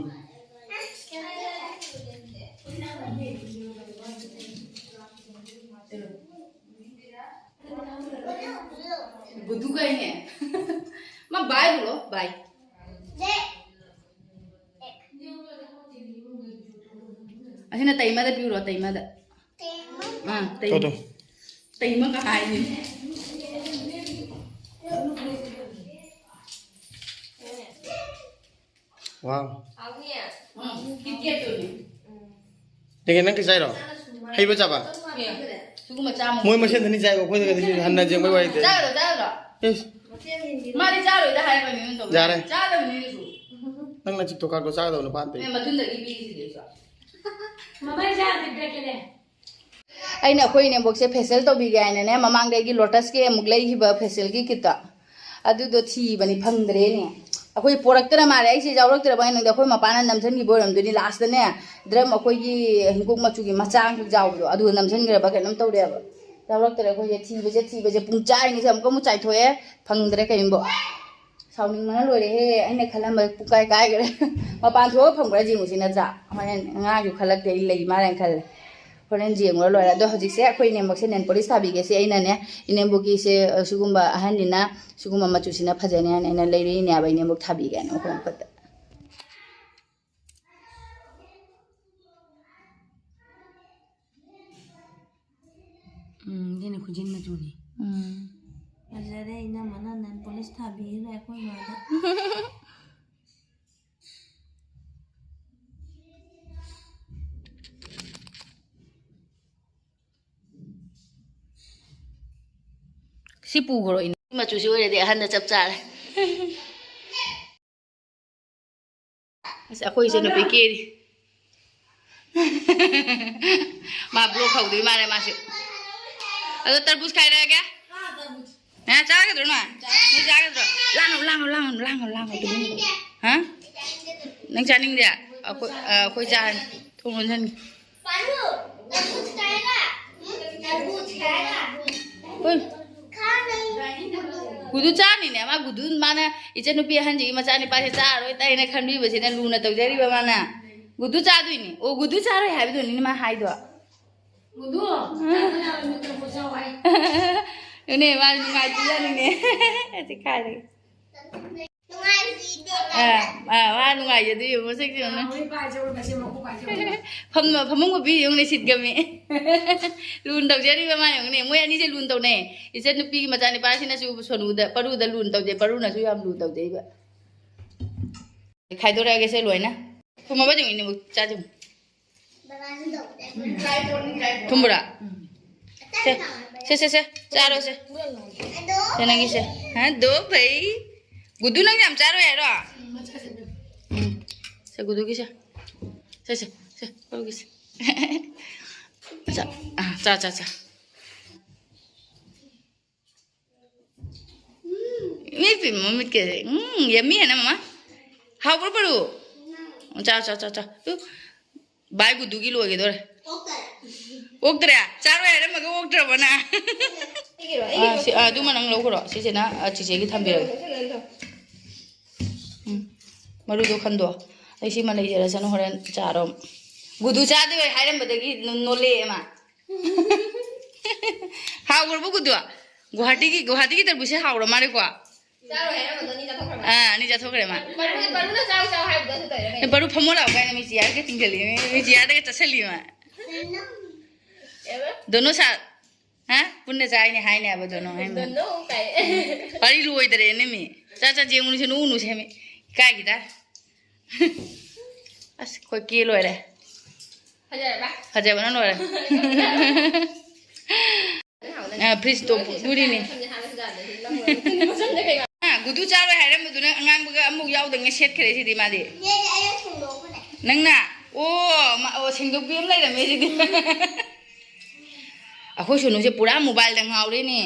ꯕꯨꯗꯨ ꯀꯩꯅꯦ꯫ ꯃꯥ ꯕꯥꯏ ꯕꯣꯂꯣ, ꯕꯥꯏ꯫ ꯑꯁꯤꯅ ꯇꯩꯃꯗ ꯄꯤꯔꯣ, ꯇꯩꯃꯗ꯫ ꯑꯥ, ꯇꯩ-, ꯇꯣ, ꯇꯣ꯫ ꯇꯩꯃꯒ ꯍꯥꯏꯅꯤ꯫ ꯋꯥꯎ꯫ ꯎꯝ, ꯀꯤꯠ ꯀꯦꯠꯇꯨꯅꯤ꯫ ꯅꯪꯒꯤ, ꯅꯪ ꯀꯩ ꯆꯥꯏꯔꯣ? ꯍꯩꯕ ꯆꯥꯕ? ꯑꯦ, ꯁꯤꯒꯨꯝꯕ ꯆꯥꯃ-, ꯃꯣꯏ ꯃꯁꯦꯟꯗꯅꯤ ꯆꯥꯏꯕ, ꯑꯩꯈꯣꯏꯗꯒꯗꯤ ꯍꯟꯅ ꯌꯦꯡꯕꯩ ꯋꯥꯔꯤꯗꯤ꯫ ꯆꯥꯒꯗ꯭ꯔꯣ, ꯆꯥꯒꯗ꯭ꯔꯣ? ꯏꯁ꯫ ꯃꯥꯗꯤ ꯆꯥꯔꯣꯏꯗ ꯍꯥꯏꯔꯕꯅꯤ, ꯅꯪ ꯇꯧꯕ꯫ ꯌꯥꯔꯦ꯫ ꯆꯥꯗꯕꯅꯤ ꯑꯩꯁꯨ꯫ ꯅꯪ ꯅꯆꯤꯛꯇꯣ ꯈꯥꯛꯇꯣ ꯆꯥꯒꯗꯧ ꯅꯨꯄꯥ ꯅꯠꯇꯦ꯫ ꯑꯦ, ꯃꯊꯨꯟꯗꯒꯤ ꯄꯤꯔꯤꯁꯤꯗꯤ ꯑꯩꯁꯨ꯫ ꯃꯃꯥꯏ ꯆꯥꯗ꯭ꯔꯤ ꯄꯤꯔꯛꯀꯦꯅꯦ꯫ ꯑꯩꯅ ꯑꯩꯈꯣꯏ ꯏꯅꯦꯝꯕꯣꯛꯁꯦ ꯐꯦꯁꯤꯌꯦꯜ ꯇꯧꯕꯤꯒꯦ ꯍꯥꯏꯅꯅꯦ, ꯃꯃꯥꯡꯗ ꯑꯩꯒꯤ ꯂꯣꯇꯁꯀꯤ ꯑꯃꯨꯛ ꯂꯩꯈꯤꯕ ꯐꯦꯁꯤꯌꯦꯜꯒꯤ ꯀꯤꯠꯇꯣ, ꯑꯗꯨꯗꯣ ꯊꯤꯕꯅꯤ, ꯐꯪꯗ꯭ꯔꯦꯅꯦ꯫ ꯑꯩꯈꯣꯏ ꯄꯣꯔꯛꯇꯅ ꯃꯥꯜꯂꯦ, ꯑꯩꯁꯦ ꯌꯥꯎꯔꯛꯇ꯭ꯔꯕ ꯍꯥꯏꯅꯗꯤ ꯑꯩꯈꯣꯏ ꯃꯄꯥꯅ ꯅꯝꯁꯤꯟꯈꯤꯕ ꯑꯣꯏꯔꯝꯗꯣꯏꯅꯤ꯫ ꯂꯥꯁꯇꯅꯦ, ꯗ꯭ꯔꯝ ꯑꯩꯈꯣꯏꯒꯤ ꯍꯤꯡꯀꯣꯛ ꯃꯆꯨꯒꯤ ꯃꯆꯥ ꯑꯃꯈꯛ ꯌꯥꯎꯕꯗꯣ, ꯑꯗꯨꯒ ꯅꯝꯁꯤꯟꯈ꯭ꯔꯕ ꯀꯩꯅꯣꯝ ꯇꯧꯔꯦꯕ꯫ ꯌꯥꯎꯔꯛꯇ꯭ꯔꯦ꯫ ꯑꯩꯈꯣꯏꯁꯦ ꯊꯤꯕꯁꯦ, ꯊꯤꯕꯁꯦ ꯄꯨꯡ ꯆꯥꯔꯤꯉꯩꯁꯦ ꯑꯃꯨꯛꯀ ꯑꯃꯨꯛ ꯆꯥꯏꯊꯣꯛꯑꯦ, ꯐꯪꯗ꯭ꯔꯦ ꯀꯩꯝꯕꯣ꯫ ꯁꯥꯎꯅꯤꯡꯕꯅ ꯂꯣꯏꯔꯦꯍꯦ, ꯑꯩꯅ ꯈꯜꯂꯝꯕ ꯄꯨꯡꯀꯥꯏ ꯀꯥꯏꯈ꯭ꯔꯦ꯫ ꯃꯄꯥꯟ ꯊꯣꯛꯑꯒ ꯐꯪꯕ꯭ꯔꯥ ꯌꯦꯡꯉꯨꯁꯤ ꯅꯠꯇ꯭ꯔꯥ? ꯍꯣꯔꯦꯟ ꯑꯉꯥꯡꯁꯨ ꯈꯜꯂꯛꯇꯦ, ꯑꯩ ꯂꯩ ꯃꯥꯜꯂꯦꯅ ꯈꯜꯂꯦ꯫ ꯍꯣꯔꯦꯟ ꯌꯦꯡꯉꯨꯔ ꯂꯣꯏꯔꯦ꯫ ꯑꯗꯣ ꯍꯧꯖꯤꯛꯁꯦ ꯑꯩꯈꯣꯏ ꯏꯅꯦꯝꯕꯣꯛꯁꯦ ꯅꯦꯜ ꯄꯣꯂꯤꯁ ꯊꯥꯕꯤꯒꯦ꯫ ꯁꯤ ꯑꯩꯅꯅꯦ, ꯏꯅꯦꯝꯕꯣꯛꯀꯤꯁꯦ, ꯑ, ꯁꯤꯒꯨꯝꯕ ꯑꯍꯟꯅꯤꯅ ꯁꯤꯒꯨꯝꯕ ꯃꯆꯨꯁꯤꯅ ꯐꯖꯅꯤ ꯍꯥꯏꯅ ꯑꯩꯅ ꯂꯩꯔꯛꯏꯅꯦꯕ, ꯏꯅꯦꯝꯕꯣꯛ ꯊꯥꯕꯤꯒꯦꯅ ꯃꯈꯣꯡ ꯃꯈꯨꯠꯇ꯫ ꯎꯝ, ꯁꯤꯅ ꯈꯨꯖꯤꯟ ꯃꯆꯨꯅꯤ꯫ ꯎꯝ꯫ ꯐꯖꯔꯦ, ꯏꯅꯝꯃꯅ ꯅꯦꯜ ꯄꯣꯂꯤꯁ ꯊꯥꯕꯤꯔꯦ ꯑꯩꯈꯣꯏ ꯃꯥꯗ꯫ ꯁꯤ ꯄꯨꯈ꯭ꯔꯣ, ꯏꯅꯦ꯫ ꯃꯆꯨꯁꯤ ꯑꯣꯏꯔꯗꯤ ꯑꯍꯟꯗ ꯆꯞ ꯆꯥꯔꯦ꯫ ꯑꯁ, ꯑꯩꯈꯣꯏ ꯏꯆꯟꯅꯨꯄꯤ ꯀꯦꯔꯤ꯫ ꯃꯥ ꯕ꯭ꯂꯣꯛ ꯍꯧꯗꯣꯏ ꯃꯥꯜꯂꯦ ꯃꯥꯁꯨ꯫ ꯑꯗꯣ ꯇꯔꯕꯨꯖ ꯈꯥꯏꯔꯛꯑꯒꯦ꯫ ꯍꯥ, ꯆꯥꯒꯗ꯭ꯔꯣ ꯅꯣꯏ? ꯅꯣꯏ ꯆꯥꯒꯗ꯭ꯔꯣ? ꯂꯥꯡꯒꯅꯨ, ꯂꯥꯡꯒꯅꯨ, ꯂꯥꯡꯒꯅꯨ, ꯂꯥꯡꯒꯅꯨ, ꯇꯨꯃꯤꯟ ꯂꯩꯌꯨ꯫ ꯍꯥ? ꯅꯪ ꯆꯥꯅꯤꯡꯗꯦ? ꯑꯩꯈꯣꯏ, ꯑ, ꯑꯩꯈꯣꯏ ꯆꯥ-, ꯊꯣꯡ ꯂꯣꯟꯁꯟꯒꯦ꯫ ꯍꯣꯏ꯫ ꯒꯨꯗꯨ ꯆꯥꯅꯤꯅꯦ, ꯃꯥ ꯒꯨꯗꯨ, ꯃꯥꯅ ꯏꯆꯟꯅꯨꯄꯤ ꯑꯍꯟꯁꯤꯒꯤ ꯃꯆꯥꯅꯤꯄꯥꯁꯦ ꯆꯥꯔꯣꯏ ꯇꯥꯏꯅ ꯈꯟꯕꯤꯕꯁꯤꯅ ꯂꯨꯅ ꯇꯧꯖꯔꯤꯕ ꯃꯥꯅ꯫ ꯒꯨꯗꯨ ꯆꯥꯗꯣꯏꯅꯤ꯫ ꯑꯣ, ꯒꯨꯗꯨ ꯆꯥꯔꯣꯏ ꯍꯥꯏꯕꯗꯨꯅꯤꯅꯦ ꯃꯥ ꯍꯥꯏꯗꯣ꯫ ꯒꯨꯗꯨ, ꯆꯥꯕ ꯌꯥꯕ ꯅꯠꯇ꯭ꯔꯕꯣ? ꯆꯥꯎ ꯍꯥꯏ꯫ ꯑꯗꯨꯅꯦ, ꯃꯥ ꯅꯨꯡꯉꯥꯏꯇꯦ ꯌꯥꯅꯤꯅꯦ꯫ ꯑꯁꯤ ꯀꯥꯏꯗꯒꯤ? ꯑꯥ, ꯑꯥ, ꯃꯥ ꯅꯨꯡꯉꯥꯏꯖꯗꯣꯏ ꯌꯦꯡꯉꯨ, ꯃꯁꯛꯁꯦ ꯌꯦꯡꯉꯨꯅꯦ꯫ ꯐꯝ-, ꯐꯃꯨꯡ ꯃꯄꯤꯁꯦ ꯌꯦꯡꯉꯨꯅꯦ, ꯁꯤꯠ ꯒꯝꯃꯦ꯫ ꯂꯨꯅ ꯇꯧꯖꯔꯤꯕ ꯃꯥ ꯌꯦꯡꯉꯨꯅꯦ꯫ ꯃꯣꯏ ꯑꯅꯤꯁꯦ ꯂꯨꯅ ꯇꯧꯅꯩ꯫ ꯏꯆꯟ ꯅꯨꯄꯤꯒꯤ ꯃꯆꯥꯅꯤꯄꯥꯁꯤꯅꯁꯨ ꯁꯣꯅꯨꯗ, ꯄꯔꯨꯗ ꯂꯨꯅ ꯇꯧꯖꯩ, ꯄꯔꯨꯅꯁꯨ ꯌꯥꯝ ꯂꯨꯅ ꯇꯧꯖꯩꯕ꯫ ꯈꯥꯏꯗꯣꯔꯛꯑꯒꯦꯁꯦ ꯂꯣꯏꯅ꯫ ꯊꯨꯝꯃꯕ ꯌꯦꯡꯉꯨ, ꯏꯅꯦꯕꯨ ꯆꯥꯁꯦ ꯌꯦꯡꯉꯨ꯫ ꯊꯨꯝꯕ꯭ꯔꯥ? ꯁꯦ, ꯁꯦ, ꯁꯦ, ꯁꯦ, ꯆꯥꯔꯣ ꯁꯦ꯫ ꯁꯦ, ꯅꯪꯒꯤꯁꯦ꯫ ꯍꯥ, ꯗꯣ ꯐꯩ꯫ ꯒꯨꯗꯨ, ꯅꯪ ꯌꯥꯝ ꯆꯥꯔꯣꯏ ꯍꯥꯏꯔꯣ? ꯎꯝ꯫ ꯁꯦ, ꯒꯨꯗꯨꯒꯤꯁꯦ꯫ ꯁꯦ, ꯁꯦ, ꯁꯦ, ꯄꯔꯨꯒꯤꯁꯦ꯫ ꯆꯥ, ꯑꯥ, ꯆꯥ, ꯆꯥ, ꯆꯥ꯫ ꯏꯃꯥꯏ ꯄꯦꯝꯃ, ꯃꯃꯤꯠꯀꯁꯦ꯫ ꯎꯝ, yummy ꯍꯥꯏꯅ, ꯃꯃꯥ? ꯍꯥꯎꯕ꯭ꯔꯣ, ꯄꯔꯨ? ꯆꯥ, ꯆꯥ, ꯆꯥ, ꯆꯥ꯫ ꯎ, ꯚꯥꯏ ꯒꯨꯗꯨꯒꯤ ꯂꯣꯏꯒꯗꯧꯔꯦ꯫ ꯑꯣꯛꯇꯔꯦ? ꯆꯥꯔꯣꯏ ꯍꯥꯏꯔꯝꯃꯒ ꯑꯣꯛꯇ꯭ꯔꯕ ꯅꯪ? ꯑꯥ, ꯁꯤ, ꯑꯥ, ꯑꯗꯨꯃ ꯅꯪ ꯂꯧꯈ꯭ꯔꯣ꯫ ꯁꯤꯁꯤꯅ, ꯑꯥ, ꯆꯤꯆꯦꯒꯤ ꯊꯝꯕꯤꯔꯒꯦ꯫ ꯎꯝ, ꯃꯔꯨꯗꯣ ꯈꯟꯗꯣꯛ꯫ ꯑꯩ ꯁꯤꯃ ꯂꯩꯖꯔꯁꯅꯨ, ꯍꯣꯔꯦꯟ ꯆꯥꯔꯣ꯫ ꯒꯨꯗꯨ ꯆꯥꯗꯣꯏ ꯍꯥꯏꯔꯝꯕꯗꯒꯤ ꯅꯣ-, ꯅꯣꯂꯛꯑꯦ ꯃꯥ꯫ ꯍꯥꯎꯈ꯭ꯔꯕꯣ ꯒꯨꯗꯨ? ꯒꯨꯍꯥꯇꯤꯒꯤ, ꯒꯨꯍꯥꯇꯤꯒꯤ ꯇꯔꯕꯨꯖꯁꯦ ꯍꯥꯎꯔ ꯃꯥꯜꯂꯦꯀꯣ? ꯆꯥꯔꯣꯏ ꯍꯥꯏꯔꯝꯕꯗꯣ ꯑꯅꯤ ꯆꯥꯊꯣꯛꯈ꯭ꯔꯦ ꯃꯥ꯫ ꯑꯥ, ꯑꯅꯤ ꯆꯥꯊꯣꯛꯈ꯭ꯔꯦ ꯃꯥ꯫ ꯄꯔꯨꯅ, ꯄꯔꯨꯅ ꯆꯥꯎ ꯆꯥꯎ ꯍꯥꯏꯕꯗꯣ ꯑꯗꯨ ꯇꯧꯔꯤꯔꯣ ꯀꯩꯅꯣ? ꯑꯦ, ꯄꯔꯨ ꯐꯝꯃꯣ ꯂꯥꯛꯑꯣ ꯀꯥꯏꯅ ꯃꯤ ꯆꯤꯌꯥꯔꯒ ꯆꯤꯡꯁꯤꯜꯂꯤ, ꯃꯤ, ꯃꯤ ꯆꯤꯌꯥꯔꯗꯒ ꯆꯠꯁꯤꯜꯂꯤ ꯃꯥ꯫ ꯀꯩꯕ? ꯗꯣꯅꯣ ꯁꯥ-, ꯍꯥ? ꯄꯨꯟꯅ ꯆꯥꯏꯅꯦ ꯍꯥꯏꯅꯦ ꯍꯥꯏꯕ ꯗꯣꯅꯣ ꯍꯥꯏꯅꯦ꯫ ꯗꯣꯅꯣ ꯀꯥꯏ꯫ ꯋꯥꯔꯤ ꯂꯣꯏꯗꯔꯦꯅꯦ ꯃꯤ꯫ ꯆꯥ ꯆꯥ ꯌꯦꯡꯉꯨꯅꯨꯁꯦ, ꯅꯣꯛꯎꯅꯨꯁꯦ ꯃꯤ꯫ ꯏꯀꯥꯏꯈꯤꯗ꯫ ꯑꯁ, ꯑꯩꯈꯣꯏ ꯀꯦ ꯂꯣꯏꯔꯦ꯫ ꯐꯖꯔꯕ? ꯐꯖꯕꯅ ꯂꯣꯏꯔꯦ꯫ ꯑ, ꯐ꯭ꯔꯤꯖꯇꯣ ꯄꯨꯔꯤꯅꯤ꯫ ꯑ, ꯒꯨꯗꯨ ꯆꯥꯔꯣꯏ ꯍꯥꯏꯔꯝꯕꯗꯨꯅ ꯑꯉꯥꯡꯕꯒ ꯑꯃꯨꯛ ꯌꯥꯎꯗꯉꯩ ꯁꯦꯠꯈ꯭ꯔꯦ ꯁꯤꯗꯤ ꯃꯥꯗꯤ꯫ ꯅꯪꯅ? ꯑꯣ, ꯃꯥ, ꯑꯣ, ꯁꯦꯡꯗꯣꯛꯄꯤ ꯑꯃ ꯂꯩꯔꯝꯃꯦ ꯁꯤꯗꯤ꯫ ꯑꯩꯈꯣꯏ ꯁꯣꯅꯨꯁꯦ ꯄꯨꯔꯥ ꯃꯣꯕꯥꯏꯜꯗ ꯉꯥꯎꯔꯦꯅꯦ꯫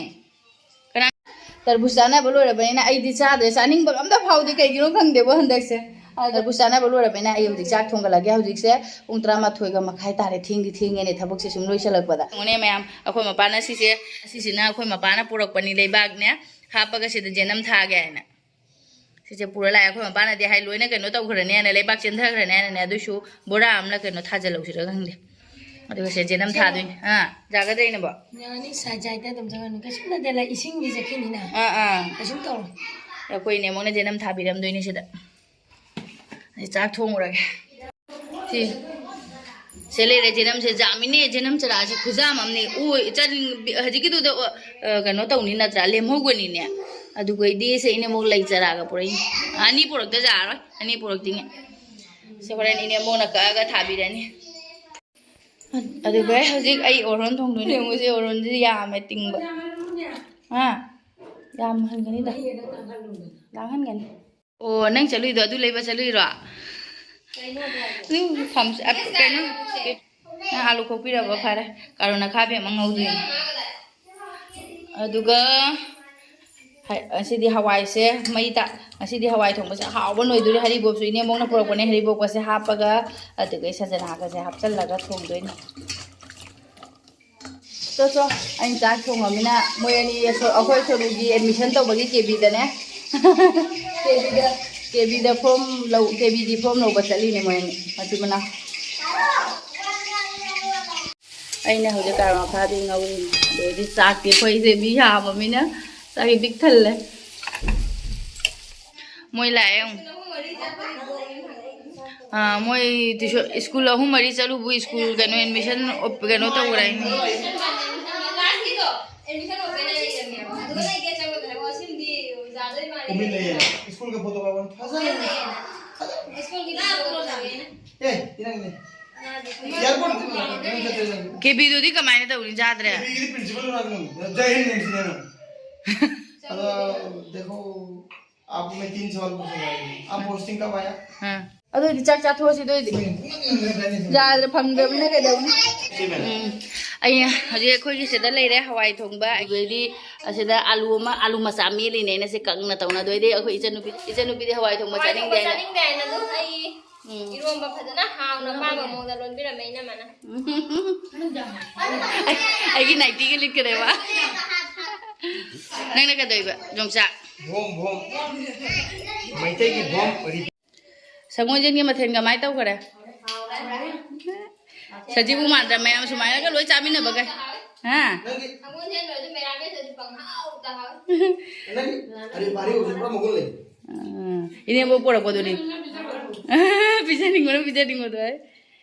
ꯀꯅꯥ? ꯇꯔꯕꯨꯖ ꯆꯥꯅꯕ ꯂꯣꯏꯔꯕꯅꯤꯅ ꯑꯩꯗꯤ ꯆꯥꯗ꯭ꯔꯦ, ꯆꯥꯅꯤꯡꯕꯒ ꯑꯝꯇ ꯐꯥꯎꯗꯦ, ꯀꯩꯒꯤꯅꯣ ꯈꯪꯗꯦꯕꯣ ꯍꯟꯗꯛꯁꯦ꯫ ꯑ, ꯇꯔꯕꯨꯖ ꯆꯥꯅꯕ ꯂꯣꯏꯔꯕꯅꯤꯅ ꯑꯩ ꯍꯧꯖꯤꯛ ꯆꯥꯛ ꯊꯣꯡꯒꯠꯂꯒꯦ꯫ ꯍꯧꯖꯤꯛꯁꯦ ꯄꯨꯡ ꯇꯔꯥꯃꯥꯊꯣꯏꯒ ꯃꯈꯥꯏ ꯇꯥꯔꯦ, ꯊꯦꯡꯗꯤ ꯊꯦꯡꯉꯦꯅꯦ ꯊꯕꯛꯁꯦ ꯁꯨꯝ ꯂꯣꯏꯁꯤꯜꯂꯛꯄꯗ꯫ ꯌꯦꯡꯉꯨꯅꯦ ꯃꯌꯥꯝ, ꯑꯩꯈꯣꯏ ꯃꯄꯥꯅ ꯁꯤꯁꯦ, ꯑꯁꯤꯁꯤꯅ ꯑꯩꯈꯣꯏ ꯃꯄꯥꯅ ꯄꯨꯔꯛꯄꯅꯤ, ꯂꯩꯕꯥꯛꯅꯦ ꯍꯥꯞꯄꯒ ꯁꯤꯗ ꯖꯦꯅꯝ ꯊꯥꯒꯦ ꯍꯥꯏꯅ꯫ ꯁꯤꯁꯦ ꯄꯨꯔ ꯂꯥꯛꯑꯦ꯫ ꯑꯩꯈꯣꯏ ꯃꯄꯥꯅꯗꯤ ꯍꯥꯏ, "ꯂꯣꯏꯅ ꯀꯩꯅꯣ ꯇꯧꯈ꯭ꯔꯅꯦꯅ, ꯂꯩꯕꯥꯛ ꯆꯦꯟꯊꯈ꯭ꯔꯅꯦꯅꯅꯦ", ꯑꯗꯨꯏꯁꯨ ꯕꯣꯔꯥ ꯑꯃꯅ ꯀꯩꯅꯣ ꯊꯥꯖꯤꯜꯍꯧꯁꯤꯔ ꯈꯪꯗꯦ꯫ ꯑꯗꯨꯒ ꯁꯦ ꯖꯦꯅꯝ ꯊꯥꯗꯣꯏꯅꯤ꯫ ꯑꯥ, ꯌꯥꯒꯗ꯭ꯔꯥ ꯏꯅꯦꯕꯣ? ꯌꯥꯅꯤ, ꯁꯥꯏꯠ ꯁꯥꯏꯠꯇ ꯑꯗꯨꯝ ꯆꯪꯉꯅꯤ, ꯀꯩꯁꯨꯝ ꯅꯠꯇꯦ, ꯂꯩ, ꯏꯁꯤꯡꯗꯤ ꯆꯠꯈꯤꯅꯤꯅ꯫ ꯑꯥ, ꯑꯥ꯫ ꯀꯩꯁꯨꯝ ꯇꯧꯔꯣꯏ꯫ ꯑꯩꯈꯣꯏ ꯏꯅꯦꯃꯣꯅ ꯖꯦꯅꯝ ꯊꯥꯕꯤꯔꯝꯗꯣꯏꯅꯤ ꯁꯤꯗ꯫ ꯑꯩ ꯆꯥꯛ ꯊꯣꯡꯉꯨꯔꯒꯦ꯫ ꯁꯤ, ꯁꯦ ꯂꯩꯔꯦ ꯖꯦꯅꯝꯁꯦ, ꯌꯥꯝꯃꯤꯅꯦ ꯖꯦꯅꯝ ꯆꯔꯥꯁꯦ, ꯈꯨꯖꯥꯝ ꯑꯃꯅꯦ꯫ ꯑꯣ, ꯆꯥꯅꯤꯡ-, ꯍꯧꯖꯤꯛꯀꯤꯗꯨꯗ, ꯑ, ꯀꯩꯅꯣ ꯇꯧꯅꯤ ꯅꯠꯇ꯭ꯔꯥ, ꯂꯦꯝꯍꯧꯒꯅꯤꯅꯦ꯫ ꯑꯗꯨꯒꯩꯗꯤ ꯁꯦ ꯏꯅꯦꯃꯣ ꯂꯩ ꯆꯔꯥꯒ ꯄꯨꯔꯛꯏꯅꯦ꯫ ꯑꯅꯤ ꯄꯨꯔꯛꯇ ꯌꯥꯔꯣꯏ, ꯑꯅꯤ ꯄꯨꯔꯛꯇꯤꯉꯩ꯫ ꯁꯦ ꯍꯣꯔꯦꯟ ꯏꯅꯦꯃꯣꯅ ꯀꯛꯑꯒ ꯊꯥꯕꯤꯔꯅꯤ꯫ ꯑꯗꯨꯒ ꯍꯧꯖꯤꯛ ꯑꯩ ꯑꯣꯔꯣꯟ ꯊꯣꯡꯗꯣꯏꯅꯦ꯫ ꯌꯦꯡꯉꯨꯁꯦ, ꯑꯣꯔꯣꯟꯁꯦ ꯌꯥꯝꯃꯦ ꯇꯤꯡꯕ꯫ ꯍꯥ? ꯌꯥꯝ ꯍꯟꯒꯅꯤꯗ꯫ ꯂꯥꯡꯍꯟꯒꯅꯤ꯫ ꯑꯣ, ꯅꯪ ꯆꯠꯂꯨꯏꯗꯣ ꯑꯗꯨ ꯂꯩꯕ ꯆꯠꯂꯨꯏꯔꯣ? ꯑꯗꯨ ꯊꯝ-, ꯑ, ꯀꯩꯅꯣ, ꯅꯪ ꯑꯥꯂꯨ ꯈꯣꯛꯄꯤꯔꯕ? ꯐꯔꯦ, ꯀꯥꯔꯣꯟ ꯑꯈꯥꯕꯤ ꯑꯃ ꯉꯧꯗꯣꯏꯅꯦ꯫ ꯑꯗꯨꯒ ꯍ-, ꯉꯁꯤꯗꯤ ꯍꯋꯥꯏꯁꯦ ꯃꯩ ꯇꯥ-, ꯉꯁꯤꯗꯤ ꯍꯋꯥꯏ ꯊꯣꯡꯕꯁꯦ ꯑꯍꯥꯎꯕ ꯂꯣꯏꯗꯣꯔꯤ꯫ ꯍꯔꯤꯕꯣꯞꯁꯨ ꯏꯅꯦꯝꯕꯣꯛꯅ ꯄꯨꯔꯛꯄꯅꯦ, ꯍꯔꯤꯕꯣꯞꯀꯁꯦ ꯍꯥꯞꯄꯒ, ꯑꯗꯨꯒ ꯁꯖꯅꯥꯒꯁꯦ ꯍꯥꯞꯆꯜꯂꯒ ꯊꯣꯡꯗꯣꯏꯅꯦ꯫ ꯆꯣ, ꯆꯣ, ꯑꯩꯅ ꯆꯥꯛ ꯊꯣꯡꯉꯃꯤꯅ ꯃꯣꯏ ꯑꯅꯤ ꯑꯁꯣ-, ꯑꯩꯈꯣꯏ ꯁꯣꯅꯨꯒꯤ admission ꯇꯧꯕꯒꯤ ꯀꯦꯕꯤꯗꯅꯦ꯫ ꯀꯦꯕꯤꯗ, ꯀꯦꯕꯤꯗ form ꯂꯧ-, ꯀꯦꯕꯤꯒꯤ form ꯂꯧꯕ ꯆꯠꯂꯤꯅꯦ ꯃꯣꯏ ꯑꯅꯤ, ꯃꯆꯤꯟ ꯃꯅꯥꯎ꯫ ꯑꯩꯅ ꯍꯧꯖꯤꯛ ꯀꯥꯔꯣꯟ ꯑꯈꯥꯕꯤ ꯉꯧꯔꯤ꯫ ꯑꯗꯩꯗꯤ ꯆꯥꯛꯇꯤ ꯑꯩꯈꯣꯏꯁꯦ ꯃꯤ ꯌꯥꯝꯃꯃꯤꯅ ꯆꯥꯛꯁꯦ ꯄꯤꯛ ꯊꯜꯂꯦ꯫ ꯃꯣꯏ ꯂꯥꯛꯑꯦ ꯑꯃꯨꯛ꯫ ꯑꯥ, ꯃꯣꯏ tuition, school ꯑꯍꯨꯝ ꯃꯔꯤ ꯆꯠꯂꯨꯕꯨ school ꯀꯩꯅꯣ admission op-, ꯀꯩꯅꯣ ꯇꯧꯈ꯭ꯔꯦ ꯍꯥꯏꯅꯦ꯫ ꯇꯨꯃꯤꯟ ꯂꯩꯌꯦ꯫ ꯁ꯭ꯀꯨꯜꯒ ꯐꯣꯇꯣ ꯀꯥꯞꯄ ꯐꯖꯅ꯫ ꯑꯦ, ꯏꯔꯪꯅꯦ꯫ ꯑꯦꯌꯥꯔꯄꯣꯔꯠ ꯆꯠꯇꯣꯏꯅꯦ ꯅꯪ꯫ ꯀꯦꯕꯤꯗꯨꯗꯤ ꯀꯃꯥꯏꯅ ꯇꯧꯅꯤ? ꯆꯥꯗ꯭ꯔꯦ꯫ ꯀꯦꯕꯤꯒꯤꯗꯤ principal ꯂꯥꯛꯀꯅꯤ꯫ ꯖꯥꯏ ꯍꯤꯟꯗ ꯅꯦꯝꯁꯤꯅꯦ ꯅꯪ꯫ ꯑꯗꯣ, ꯗꯦꯈꯣ, ꯑꯥꯞꯀꯣ ꯃꯩ ꯇꯤꯟ ꯁꯋꯥꯜ ꯄꯨꯁꯦ꯫ ꯑꯥꯞ ꯄꯣꯁꯇꯤꯡ ꯀꯕ ꯑꯥꯌꯥ? ꯑꯥ꯫ ꯑꯗꯨ ꯑꯣꯏꯗꯤ ꯆꯥꯛ ꯆꯥꯊꯣꯛꯑꯁꯤ, ꯑꯗꯨ ꯑꯣꯏꯗꯤ꯫ ꯌꯥꯗ꯭ꯔꯦ, ꯐꯪꯗ꯭ꯔꯕꯅꯤꯅ ꯀꯩꯗꯧꯅꯤ? ꯎꯝ꯫ ꯑꯩ ꯍꯧꯖꯤꯛ ꯑꯩꯈꯣꯏꯒꯤ ꯁꯤꯗ ꯂꯩꯔꯦ, ꯍꯋꯥꯏ ꯊꯣꯡꯕ, ꯑꯗꯩꯗꯤ ꯑꯁꯤꯗ ꯑꯂꯨ ꯑꯃ, ꯑꯂꯨ ꯃꯆꯥ ꯃꯦꯠꯂꯤꯅꯦ ꯑꯩꯅ ꯁꯤ ꯀꯪꯅ ꯇꯧꯅ꯫ ꯑꯗꯨ ꯑꯩꯗꯤ ꯑꯩꯈꯣꯏ ꯏꯆꯟꯅꯨꯄꯤ, ꯏꯆꯟꯅꯨꯄꯤꯗꯤ ꯍꯋꯥꯏ ꯊꯣꯡꯕ ꯍꯋꯥꯏ ꯊꯣꯡꯕ ꯆꯥꯅꯤꯡꯗꯦ ꯍꯥꯏꯅ꯫ ꯆꯥꯅꯤꯡꯗꯦ ꯍꯥꯏꯅ ꯑꯗꯨꯝ ꯑꯩ ꯎꯝ꯫ ꯏꯔꯣꯝꯕ ꯐꯖꯅ ꯍꯥꯎꯅ ꯄꯥꯝꯕ ꯃꯑꯣꯡꯗ ꯂꯣꯟꯕꯤꯔꯝꯃꯦ ꯏꯅꯝꯃꯅ꯫ ꯑꯩ-, ꯑꯩꯒꯤ ꯅꯥꯏꯇꯤꯒ ꯂꯤꯠꯀꯗꯣꯏꯕ꯫ ꯅꯪꯅ ꯀꯩꯗꯧꯕ, ꯌꯣꯡꯆꯥꯛ? ꯚꯣꯝ, ꯚꯣꯝ꯫ ꯃꯩꯇꯩꯒꯤ ꯚꯣꯝ꯫ ꯁꯪꯒꯣꯏꯟꯖꯦꯟꯒꯤ ꯃꯊꯦꯜ ꯀꯃꯥꯏꯅ ꯇꯧꯈꯔꯦ? ꯁꯖꯤꯕꯨ ꯃꯥꯟꯗ꯭ꯔ ꯃꯌꯥꯝ ꯁꯨꯃꯥꯏꯅꯒ ꯂꯣꯏ ꯆꯥꯃꯤꯟꯅꯕꯒ꯫ ꯍꯥ? ꯅꯪꯒꯤ ꯁꯪꯒꯣꯏꯟꯖꯦꯟ ꯂꯣꯏꯔꯁꯨ ꯃꯦꯔꯥꯃꯦꯁ ꯑꯣꯏꯔꯁꯨ ꯄꯪꯍꯥꯎꯗ ꯍꯥꯎꯋꯤ꯫ ꯅꯪꯒꯤ ꯑꯔꯦꯝ ꯄꯥꯔꯤ ꯑꯣꯏꯔꯁꯨ ꯄꯨꯔꯥ ꯃꯒꯨꯟ ꯂꯩ꯫ ꯑꯥ, ꯏꯅꯦꯝꯕꯣꯛ ꯄꯣꯔꯛꯄꯗꯨꯅꯤ꯫ ꯄꯤꯖꯅꯤꯡꯕꯅ ꯄꯤꯖꯅꯤꯡꯕꯗꯣ ꯑꯩ꯫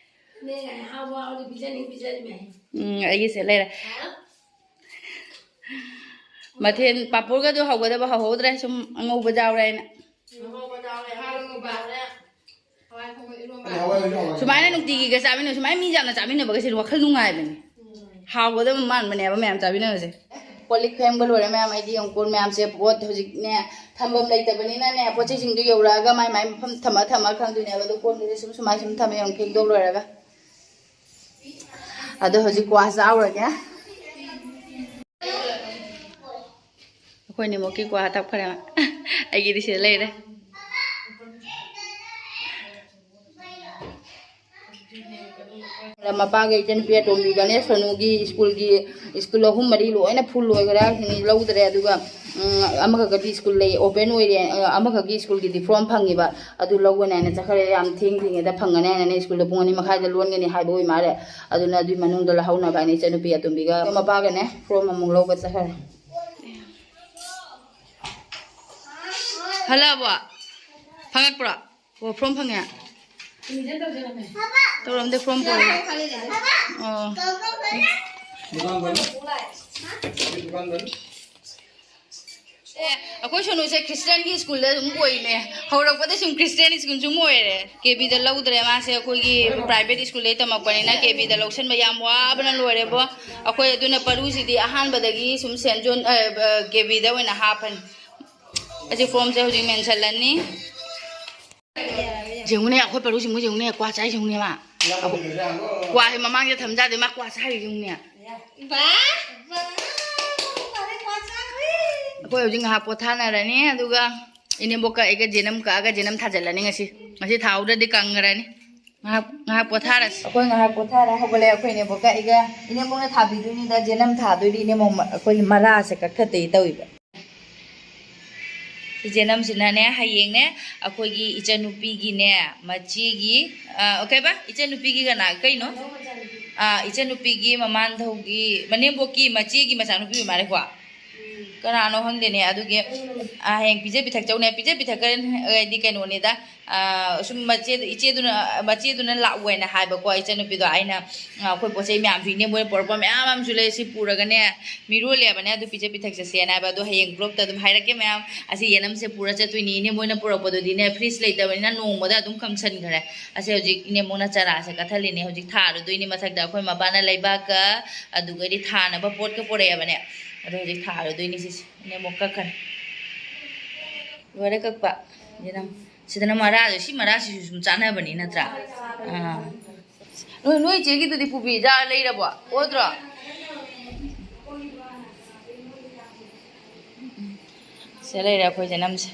ꯅꯦ, ꯍꯥꯎꯕ ꯍꯥꯎꯗꯤ ꯄꯤꯖꯅꯤꯡ ꯄꯤꯖꯔꯤꯃꯦ꯫ ꯎꯝ, ꯑꯩꯒꯤꯁꯦ ꯂꯩꯔꯦ꯫ ꯃꯊꯦꯜ ꯄꯥꯐꯣꯔꯒꯗꯣ ꯍꯧꯒꯗꯕ ꯍꯧꯍꯧꯗ꯭ꯔꯦ, ꯁꯨꯝ ꯑꯉꯧꯕ ꯌꯥꯎꯔꯦ ꯍꯥꯏꯅ꯫ ꯁꯨꯃꯥꯏꯅ ꯅꯨꯡꯇꯤꯒꯤꯒ ꯆꯥꯃꯤꯟꯅꯕ, ꯁꯨꯃꯥꯏꯅ ꯃꯤ ꯌꯥꯝꯅ ꯆꯥꯃꯤꯟꯅꯕꯒꯁꯦ ꯋꯥꯈꯜ ꯅꯨꯡꯉꯥꯏꯕꯅꯤ꯫ ꯍꯥꯎꯒꯗꯕ ꯃꯥꯟꯕꯅꯦꯕ ꯃꯌꯥꯝ ꯆꯥꯃꯤꯟꯅꯕꯁꯦ꯫ ꯀꯣꯜ ꯂꯤꯛ ꯐꯦꯡꯕ ꯂꯣꯏꯔꯦ ꯃꯌꯥꯝ, ꯑꯩꯗꯤ ꯌꯦꯡꯉꯨ ꯀꯣꯟ ꯃꯌꯥꯝꯁꯦ ꯄꯣꯠ ꯍꯧꯖꯤꯛꯅꯦ ꯊꯝꯐꯝ ꯂꯩꯇꯕꯅꯤꯅꯅꯦ, ꯄꯣꯠ ꯆꯩꯁꯤꯡꯗꯨ ꯌꯧꯔꯛꯑꯒ ꯃꯥꯏ ꯃꯥꯏ ꯃꯐꯝ ꯊꯝꯃ ꯊꯝꯃ ꯈꯪꯗꯣꯏꯅꯦꯕ꯫ ꯑꯗꯣ ꯀꯣꯟꯒꯤꯁꯦ ꯁꯨꯝ ꯁꯨꯃꯥꯏ ꯁꯨꯝ ꯊꯝꯃꯦ, ꯌꯦꯡꯉꯨ ꯐꯦꯡꯗꯣꯛ ꯂꯣꯏꯔꯒ꯫ ꯑꯗꯣ ꯍꯧꯖꯤꯛ ꯀ꯭ꯋꯥ ꯆꯥꯎꯔꯒꯦ꯫ ꯑꯩꯈꯣꯏ ꯅꯦꯃꯣꯛꯀꯤ ꯀ꯭ꯋꯥ ꯊꯛꯈ꯭ꯔꯦ꯫ ꯑꯩꯒꯤꯗꯤ ꯁꯤꯗ ꯂꯩꯔꯦ꯫ ꯃꯄꯥꯒ ꯏꯆꯟꯅꯨꯄꯤ ꯑꯇꯣꯝꯕꯤꯒꯅꯦ ꯁꯣꯅꯨꯒꯤ ꯁ꯭ꯀꯨꯜꯒꯤ, ꯁ꯭ꯀꯨꯜ ꯑꯍꯨꯝ ꯃꯔꯤ ꯂꯣꯏꯅ ꯐꯨꯜ ꯑꯣꯏꯈ꯭ꯔꯦ ꯍꯥꯏꯁꯤꯅꯤ, ꯂꯧꯗ꯭ꯔꯦ꯫ ꯑꯗꯨꯒ, ꯎꯝ, ꯑꯃꯈꯛꯀꯗꯤ ꯁ꯭ꯀꯨꯜ ꯂꯩ, ꯑꯣꯄꯦꯟ ꯑꯣꯏꯔꯦ꯫ ꯑ, ꯑꯃꯈꯛꯀꯤ ꯁ꯭ꯀꯨꯜꯒꯤ ꯗꯤꯐ꯭ꯔꯣꯝ ꯐꯪꯉꯤꯕ, ꯑꯗꯨ ꯂꯧꯒꯅꯤ ꯍꯥꯏꯅ ꯆꯠꯈ꯭ꯔꯦ꯫ ꯌꯥꯝ ꯊꯦꯡ ꯊꯦꯡꯉꯦꯗ, ꯐꯪꯒꯅꯤ ꯍꯥꯏꯅꯅꯦ, ꯁ꯭ꯀꯨꯜꯗꯣ ꯄꯨꯡ ꯑꯅꯤ ꯃꯈꯥꯏꯗ ꯂꯣꯟꯒꯅꯤ ꯍꯥꯏꯕ ꯑꯣꯏ ꯃꯥꯜꯂꯦ꯫ ꯑꯗꯨꯅ ꯑꯗꯨꯏ ꯃꯅꯨꯡꯗ ꯂꯧꯍꯧꯅꯕ ꯍꯥꯏꯅ ꯏꯆꯟꯅꯨꯄꯤ ꯑꯇꯣꯝꯕꯤꯒ ꯃꯄꯥꯒꯅꯦ ꯐ꯭ꯔꯣꯝ ꯑꯃꯨꯛ ꯂꯧꯕ ꯆꯠꯈ꯭ꯔꯦ꯫ ꯍꯜꯂꯛꯑꯕꯣ? ꯐꯪꯉꯛꯄ꯭ꯔꯣ? ꯑꯣ, ꯐ꯭ꯔꯣꯝ ꯐꯪꯉꯦ? ꯇꯧꯔꯝꯗꯦ, ꯐ꯭ꯔꯣꯝ ꯄꯨꯔꯛꯑꯦ꯫ ꯑꯣ꯫ ꯑꯦ, ꯑꯩꯈꯣꯏ ꯁꯣꯅꯨꯁꯦ ꯈ꯭ꯔꯤꯁꯇꯤꯌꯥꯟꯒꯤ ꯁ꯭ꯀꯨꯜꯗ ꯑꯗꯨꯝ ꯑꯣꯏꯅꯦ꯫ ꯍꯧꯔꯛꯄꯗ ꯁꯨꯝ ꯈ꯭ꯔꯤꯁꯇꯤꯌꯥꯟ ꯁ꯭ꯀꯨꯜ ꯁꯨꯝ ꯑꯣꯏꯔꯦ꯫ ꯀꯦ ꯕꯤꯗ ꯂꯧꯗ꯭ꯔꯦ ꯃꯥꯁꯦ, ꯑꯩꯈꯣꯏꯒꯤ ꯄ꯭ꯔꯥꯏꯚꯦꯠ ꯁ꯭ꯀꯨꯜꯗꯩ ꯇꯝꯃꯛꯄꯅꯤꯅ ꯀꯦ ꯕꯤꯗ ꯂꯧꯁꯟꯕ ꯌꯥꯝ ꯋꯥꯕꯅ ꯂꯣꯏꯔꯦꯕꯣ꯫ ꯑꯩꯈꯣꯏ ꯑꯗꯨꯅ ꯄꯔꯨꯁꯤꯗꯤ ꯑꯍꯥꯟꯕꯗꯒꯤ ꯁꯨꯝ ꯁꯦꯟ ꯖꯣꯟ, ꯑ, ꯑ, ꯀꯦ ꯕꯤꯗ ꯑꯣꯏꯅ ꯍꯥꯞꯄꯅꯤ꯫ ꯑꯁꯤ ꯐ꯭ꯔꯣꯝꯁꯦ ꯍꯧꯖꯤꯛ ꯃꯦꯟꯁꯜꯂꯅꯤ꯫ ꯌꯦꯡꯉꯨꯅꯦ, ꯑꯩꯈꯣꯏ ꯄꯔꯨꯁꯤꯡꯕꯨ ꯌꯦꯡꯉꯨꯅꯦ, ꯀ꯭ꯋꯥ ꯆꯥꯏ ꯌꯦꯡꯉꯨꯅꯦ ꯃꯥ꯫ ꯀ꯭ꯋꯥꯁꯦ ꯃꯃꯥꯡꯗ ꯊꯝꯖꯥꯗꯦ, ꯃꯥ ꯀ꯭ꯋꯥ ꯆꯥꯏ ꯌꯦꯡꯉꯨꯅꯦ꯫ ꯕꯥ! ꯕꯥ! ꯂꯥꯏꯔꯤꯛ ꯄꯥ ꯆꯪꯈ꯭ꯔꯦ꯫ ꯑꯩꯈꯣꯏ ꯍꯧꯖꯤꯛ ꯉꯥꯏꯍꯥꯛ ꯄꯣꯊꯥꯅꯔꯅꯤ, ꯑꯗꯨꯒ ꯏꯅꯦꯝꯕꯣꯛꯀ ꯑꯩꯒ ꯖꯦꯅꯝ ꯀꯛꯑꯒ ꯖꯦꯅꯝ ꯊꯥꯖꯤꯜꯂꯅꯤ ꯉꯁꯤ꯫ ꯉꯁꯤ ꯊꯥꯍꯧꯗ꯭ꯔꯗꯤ ꯀꯪꯈ꯭ꯔꯅꯤ꯫ ꯉꯥꯏꯍꯥꯛ, ꯉꯥꯏꯍꯥꯛ ꯄꯣꯊꯥꯔꯁꯤ꯫ ꯑꯩꯈꯣꯏ ꯉꯥꯏꯍꯥꯛ ꯄꯣꯊꯥꯔ ꯍꯧꯒꯠꯂꯦ꯫ ꯑꯩꯈꯣꯏ ꯏꯅꯦꯝꯕꯣꯛꯀ ꯑꯩꯒ, ꯏꯅꯦꯝꯕꯣꯛꯅ ꯊꯥꯕꯤꯗꯣꯏꯅꯤꯗ, ꯖꯦꯅꯝ ꯊꯥꯗꯣꯏꯗꯤ ꯏꯅꯦꯝꯕꯣꯛ ꯃ-, ꯑꯩꯈꯣꯏꯒꯤ ꯃꯔꯥꯁꯦ ꯀꯛꯊꯠꯇꯣꯏ ꯇꯧꯏꯕ꯫ ꯁꯤ ꯖꯦꯅꯝꯁꯤꯅꯅꯦ, ꯍꯌꯦꯡꯅꯦ, ꯑꯩꯈꯣꯏꯒꯤ ꯏꯆꯟꯅꯨꯄꯤꯒꯤꯅꯦ, ꯃꯆꯦꯒꯤ, ꯑ, ꯀꯩꯕ? ꯏꯆꯟꯅꯨꯄꯤꯒꯤ ꯀꯅꯥ? ꯀꯩꯅꯣ? ꯑ, ꯏꯆꯟꯅꯨꯄꯤꯒꯤ ꯃꯃꯥꯟꯗꯧꯒꯤ, ꯃꯅꯦꯝꯕꯣꯛꯀꯤ ꯃꯆꯦꯒꯤ ꯃꯆꯥꯅꯨꯄꯤ ꯑꯣꯏ ꯃꯥꯜꯂꯦꯀꯣ꯫ ꯀꯅꯥꯅꯣ ꯈꯪꯗꯦꯅꯦ꯫ ꯑꯗꯨꯒꯤ, ꯑ, ꯍꯌꯦꯡ ꯄꯤꯖ ꯄꯤꯊꯛ ꯆꯧꯅꯦ꯫ ꯄꯤꯖ ꯄꯤꯊꯛꯀꯗꯤ ꯀꯩꯅꯣꯅꯤꯗ, ꯑ, ꯁꯨꯝ ꯃꯆꯦ, ꯏꯆꯦꯗꯨꯅ, ꯃꯆꯦꯗꯨꯅ ꯂꯥꯛꯑꯣ ꯍꯥꯏꯅ ꯍꯥꯏꯕꯀꯣ, ꯏꯆꯟꯅꯨꯄꯤꯗꯣ꯫ ꯑꯩꯅ, ꯑ, ꯑꯩꯈꯣꯏ ꯄꯣꯠ ꯆꯩ ꯃꯌꯥꯝꯁꯨ ꯏꯅꯦꯝꯕꯣꯏꯅ ꯄꯨꯔꯛꯄ ꯃꯌꯥꯝ ꯑꯃꯁꯨ ꯂꯩ, ꯁꯤ ꯄꯨꯔꯒꯅꯦ, ꯃꯤꯔꯣꯜꯂꯦꯕꯅꯦ, ꯑꯗꯨ ꯄꯤꯖ ꯄꯤꯊꯛ ꯆꯠꯁꯦꯅ ꯍꯥꯏꯕ꯫ ꯑꯗꯣ ꯍꯌꯦꯡ ꯕ꯭ꯂꯣꯛꯇ ꯑꯗꯨꯝ ꯍꯥꯏꯔꯛꯀꯦ ꯃꯌꯥꯝ꯫ ꯑꯁꯤ ꯌꯦꯅꯝꯁꯦ ꯄꯨꯔ ꯆꯠꯇꯣꯏꯅꯤ꯫ ꯏꯅꯦꯝꯕꯣꯏꯅ ꯄꯨꯔꯛꯄꯗꯨꯗꯤꯅꯦ, ꯐ꯭ꯔꯤꯖ ꯂꯩꯇꯕꯅꯤꯅ ꯅꯣꯡꯃꯗ ꯑꯗꯨꯝ ꯀꯪꯁꯟꯈ꯭ꯔꯦ꯫ ꯑꯁꯤ ꯍꯧꯖꯤꯛ ꯏꯅꯦꯝꯕꯣꯛꯅ ꯆꯔꯥꯁꯦ ꯀꯠꯊꯜꯂꯤꯅꯦ꯫ ꯍꯧꯖꯤꯛ ꯊꯥꯔꯨꯗꯣꯏꯅꯤ ꯃꯊꯛꯇ꯫ ꯑꯩꯈꯣꯏ ꯃꯄꯥꯅ ꯂꯩꯕꯥꯛꯀ, ꯑꯗꯨꯒꯗꯤ ꯊꯥꯅꯕ ꯄꯣꯠꯀ ꯄꯨꯔꯛꯑꯦꯕꯅꯦ꯫ ꯑꯗꯣ ꯍꯧꯖꯤꯛ ꯊꯥꯔꯨꯗꯣꯏꯅꯤ ꯁꯤꯁꯦ꯫ ꯏꯅꯦꯝꯕꯣꯛ ꯀꯛꯈ꯭ꯔꯦ꯫ ꯂꯣꯏꯔꯦ ꯀꯛꯄ꯫ ꯌꯦꯅꯝ꯫ ꯁꯤꯗꯅ ꯃꯔꯥꯁꯦ, ꯁꯤ ꯃꯔꯥꯁꯤꯁꯨ ꯁꯨꯝ ꯆꯥꯅꯕꯅꯤ ꯅꯠꯇ꯭ꯔꯥ? ꯑꯥ꯫ ꯅꯣꯏ, ꯅꯣꯏ ꯆꯦꯒꯤꯗꯨꯗꯤ ꯄꯨꯕꯤꯖꯥ ꯂꯩꯔꯕꯣ? ꯑꯣꯗ꯭ꯔꯣ? ꯁꯤꯗ ꯂꯩꯔꯦ ꯑꯩꯈꯣꯏ ꯖꯅꯝꯁꯦ꯫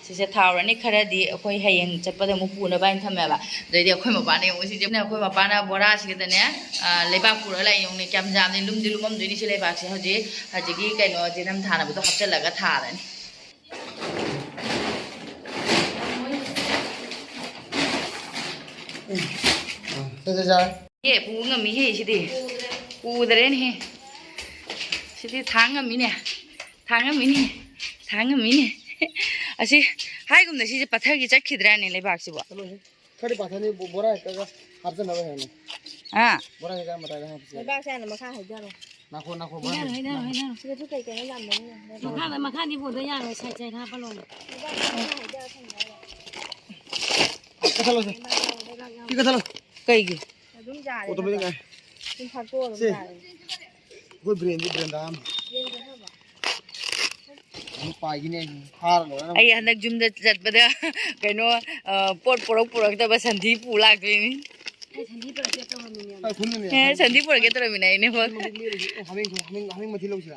ꯁꯤꯁꯦ ꯊꯥꯎꯔꯅꯤ ꯈꯔꯗꯤ ꯑꯩꯈꯣꯏ ꯍꯌꯦꯡ ꯆꯠꯄꯗ ꯑꯃꯨꯛ ꯄꯨꯅꯕ ꯍꯥꯏꯅ ꯊꯝꯃꯦꯕ꯫ ꯑꯗꯩꯗꯤ ꯑꯩꯈꯣꯏ ꯃꯄꯥꯅ ꯌꯦꯡꯉꯨ ꯁꯤꯁꯦ, ꯑꯩꯈꯣꯏ ꯃꯄꯥꯅ ꯕꯣꯔꯥꯁꯤꯒꯗꯅꯦ, ꯑ, ꯂꯩꯕꯥꯛ ꯄꯨꯔꯒ ꯂꯥꯛꯏ ꯌꯦꯡꯉꯨꯅꯦ꯫ ꯀꯌꯥꯝ ꯌꯥꯝꯅ ꯂꯨꯝꯗꯤ ꯂꯨꯝꯃꯝꯗꯣꯏꯅꯤ ꯁꯤ ꯂꯩꯕꯥꯛꯁꯦ꯫ ꯍꯧꯖꯤꯛ, ꯍꯧꯖꯤꯛꯀꯤ ꯀꯩꯅꯣ ꯖꯅꯝ ꯊꯥꯅꯕꯗꯣ ꯍꯥꯞꯆꯤꯜꯂꯒ ꯊꯥꯔꯅꯤ꯫ ꯁꯦ, ꯁꯦ, ꯆꯥꯔꯦ꯫ ꯑꯦ, ꯄꯨ ꯉꯝꯃꯤꯍꯦ ꯁꯤꯗꯤ꯫ ꯄꯨꯗ꯭ꯔꯦꯅꯦꯍꯦ꯫ ꯁꯤꯗꯤ ꯊꯥꯡ ꯉꯝꯃꯤꯅꯦ꯫ ꯊꯥꯡ ꯉꯝꯃꯤꯅꯦ꯫ ꯊꯥꯡ ꯉꯝꯃꯤꯅꯦ꯫ ꯑꯁꯤ ꯍꯥꯏꯒꯨꯝꯅ ꯁꯤꯁꯦ ꯄꯠꯊꯒꯤ ꯆꯠꯈꯤꯗ꯭ꯔꯥꯅꯦ ꯂꯩꯕꯥꯛꯁꯤꯕꯣ? ꯆꯠꯂꯣꯏꯍꯦ꯫ ꯈꯔꯗꯤ ꯄꯥꯊꯅꯤ, ꯕꯣ-, ꯕꯣꯔꯥ ꯍꯦꯛꯇꯒ ꯍꯥꯞꯆꯟꯅꯕ ꯍꯦꯟꯅ꯫ ꯑꯥ꯫ ꯕꯣꯔꯥ ꯍꯦꯛꯇ ꯃꯇꯥꯏꯗ ꯍꯥꯞꯆꯟꯅꯕ꯫ ꯂꯩꯕꯥꯛꯁꯦ ꯍꯥꯟꯅ ꯃꯈꯥ ꯍꯩꯊꯔꯣ꯫ ꯅꯥꯈꯣ, ꯅꯥꯈꯣ, ꯕꯣꯔꯥ ꯍꯩꯊꯔꯣ, ꯍꯩꯊꯔꯣ, ꯍꯩꯊꯔꯣ, ꯍꯩꯊꯔꯣ꯫ ꯁꯤꯗꯁꯨ ꯀꯩ ꯀꯩꯅꯣ ꯌꯥꯝ ꯂꯩꯅꯦ꯫ ꯃꯈꯥꯗ, ꯃꯈꯥꯗꯤ ꯄꯨꯗ ꯌꯥꯔꯣꯏ, ꯁꯥꯏꯠ ꯁꯥꯏꯠ ꯍꯥꯞꯄ ꯂꯣꯏꯔꯦ꯫ ꯂꯩꯕꯥꯛꯁꯦ ꯃꯈꯥ ꯍꯩꯊꯔ ꯊꯝꯃꯣ ꯍꯥꯏꯕ꯫ ꯀꯛꯊꯠꯂꯣꯁꯦ꯫ ꯂꯩꯕꯥꯛ ꯌꯥꯎ-, ꯂꯩꯕꯥꯛ ꯌꯥꯎ-, ꯁꯤ ꯀꯛꯊꯠꯂꯣ꯫ ꯀꯩꯒꯤ? ꯑꯗꯨꯝ ꯌꯥꯔꯦ ꯑꯣꯇꯣꯃꯦꯇꯤꯛ ꯅꯠꯇ꯭ꯔꯣ? ꯉꯥꯏ꯫ ꯑꯗꯨꯝ ꯐꯥꯛꯇꯣꯛꯑ ꯑꯗꯨꯝ ꯁꯦ꯫ ꯌꯥꯔꯦ꯫ ꯑꯩꯈꯣꯏ ꯕ꯭ꯔꯦꯟꯗꯤ ꯕ꯭ꯔꯦꯟꯗꯥ ꯑꯃ꯫ ꯕ꯭ꯔꯦꯟꯗ ꯍꯥꯏꯕ? ꯑꯃꯨꯛ ꯄꯥꯏꯈꯤꯅꯦ ꯑꯩꯁꯦ꯫ ꯐꯥꯔ ꯂꯣꯏꯔꯦ꯫ ꯑꯩ ꯍꯟꯗꯛ ꯌꯨꯝꯗ ꯆꯠꯄꯗ ꯀꯩꯅꯣ, ꯑ, ꯄꯣꯠ ꯄꯨꯔꯛ ꯄꯨꯔꯛꯇꯕ ꯁꯟꯊꯤ ꯄꯨ ꯂꯥꯛꯇꯣꯏꯅꯤ꯫ ꯑꯩ ꯁꯟꯗꯤ ꯄꯨꯔꯛꯀꯦ ꯇꯧꯔꯝꯃꯤꯅꯦ꯫ ꯑꯦ, ꯁꯟꯗꯤ ꯄꯨꯔꯛꯀꯦ ꯇꯧꯔꯝꯃꯤꯅꯦ ꯑꯩꯅꯦ ꯍꯣꯏ꯫ ꯍꯥꯃꯦꯡ, ꯍꯥꯃꯦꯡ, ꯍꯥꯃꯦꯡ ꯃꯊꯤ ꯂꯧꯁꯤꯔꯥ?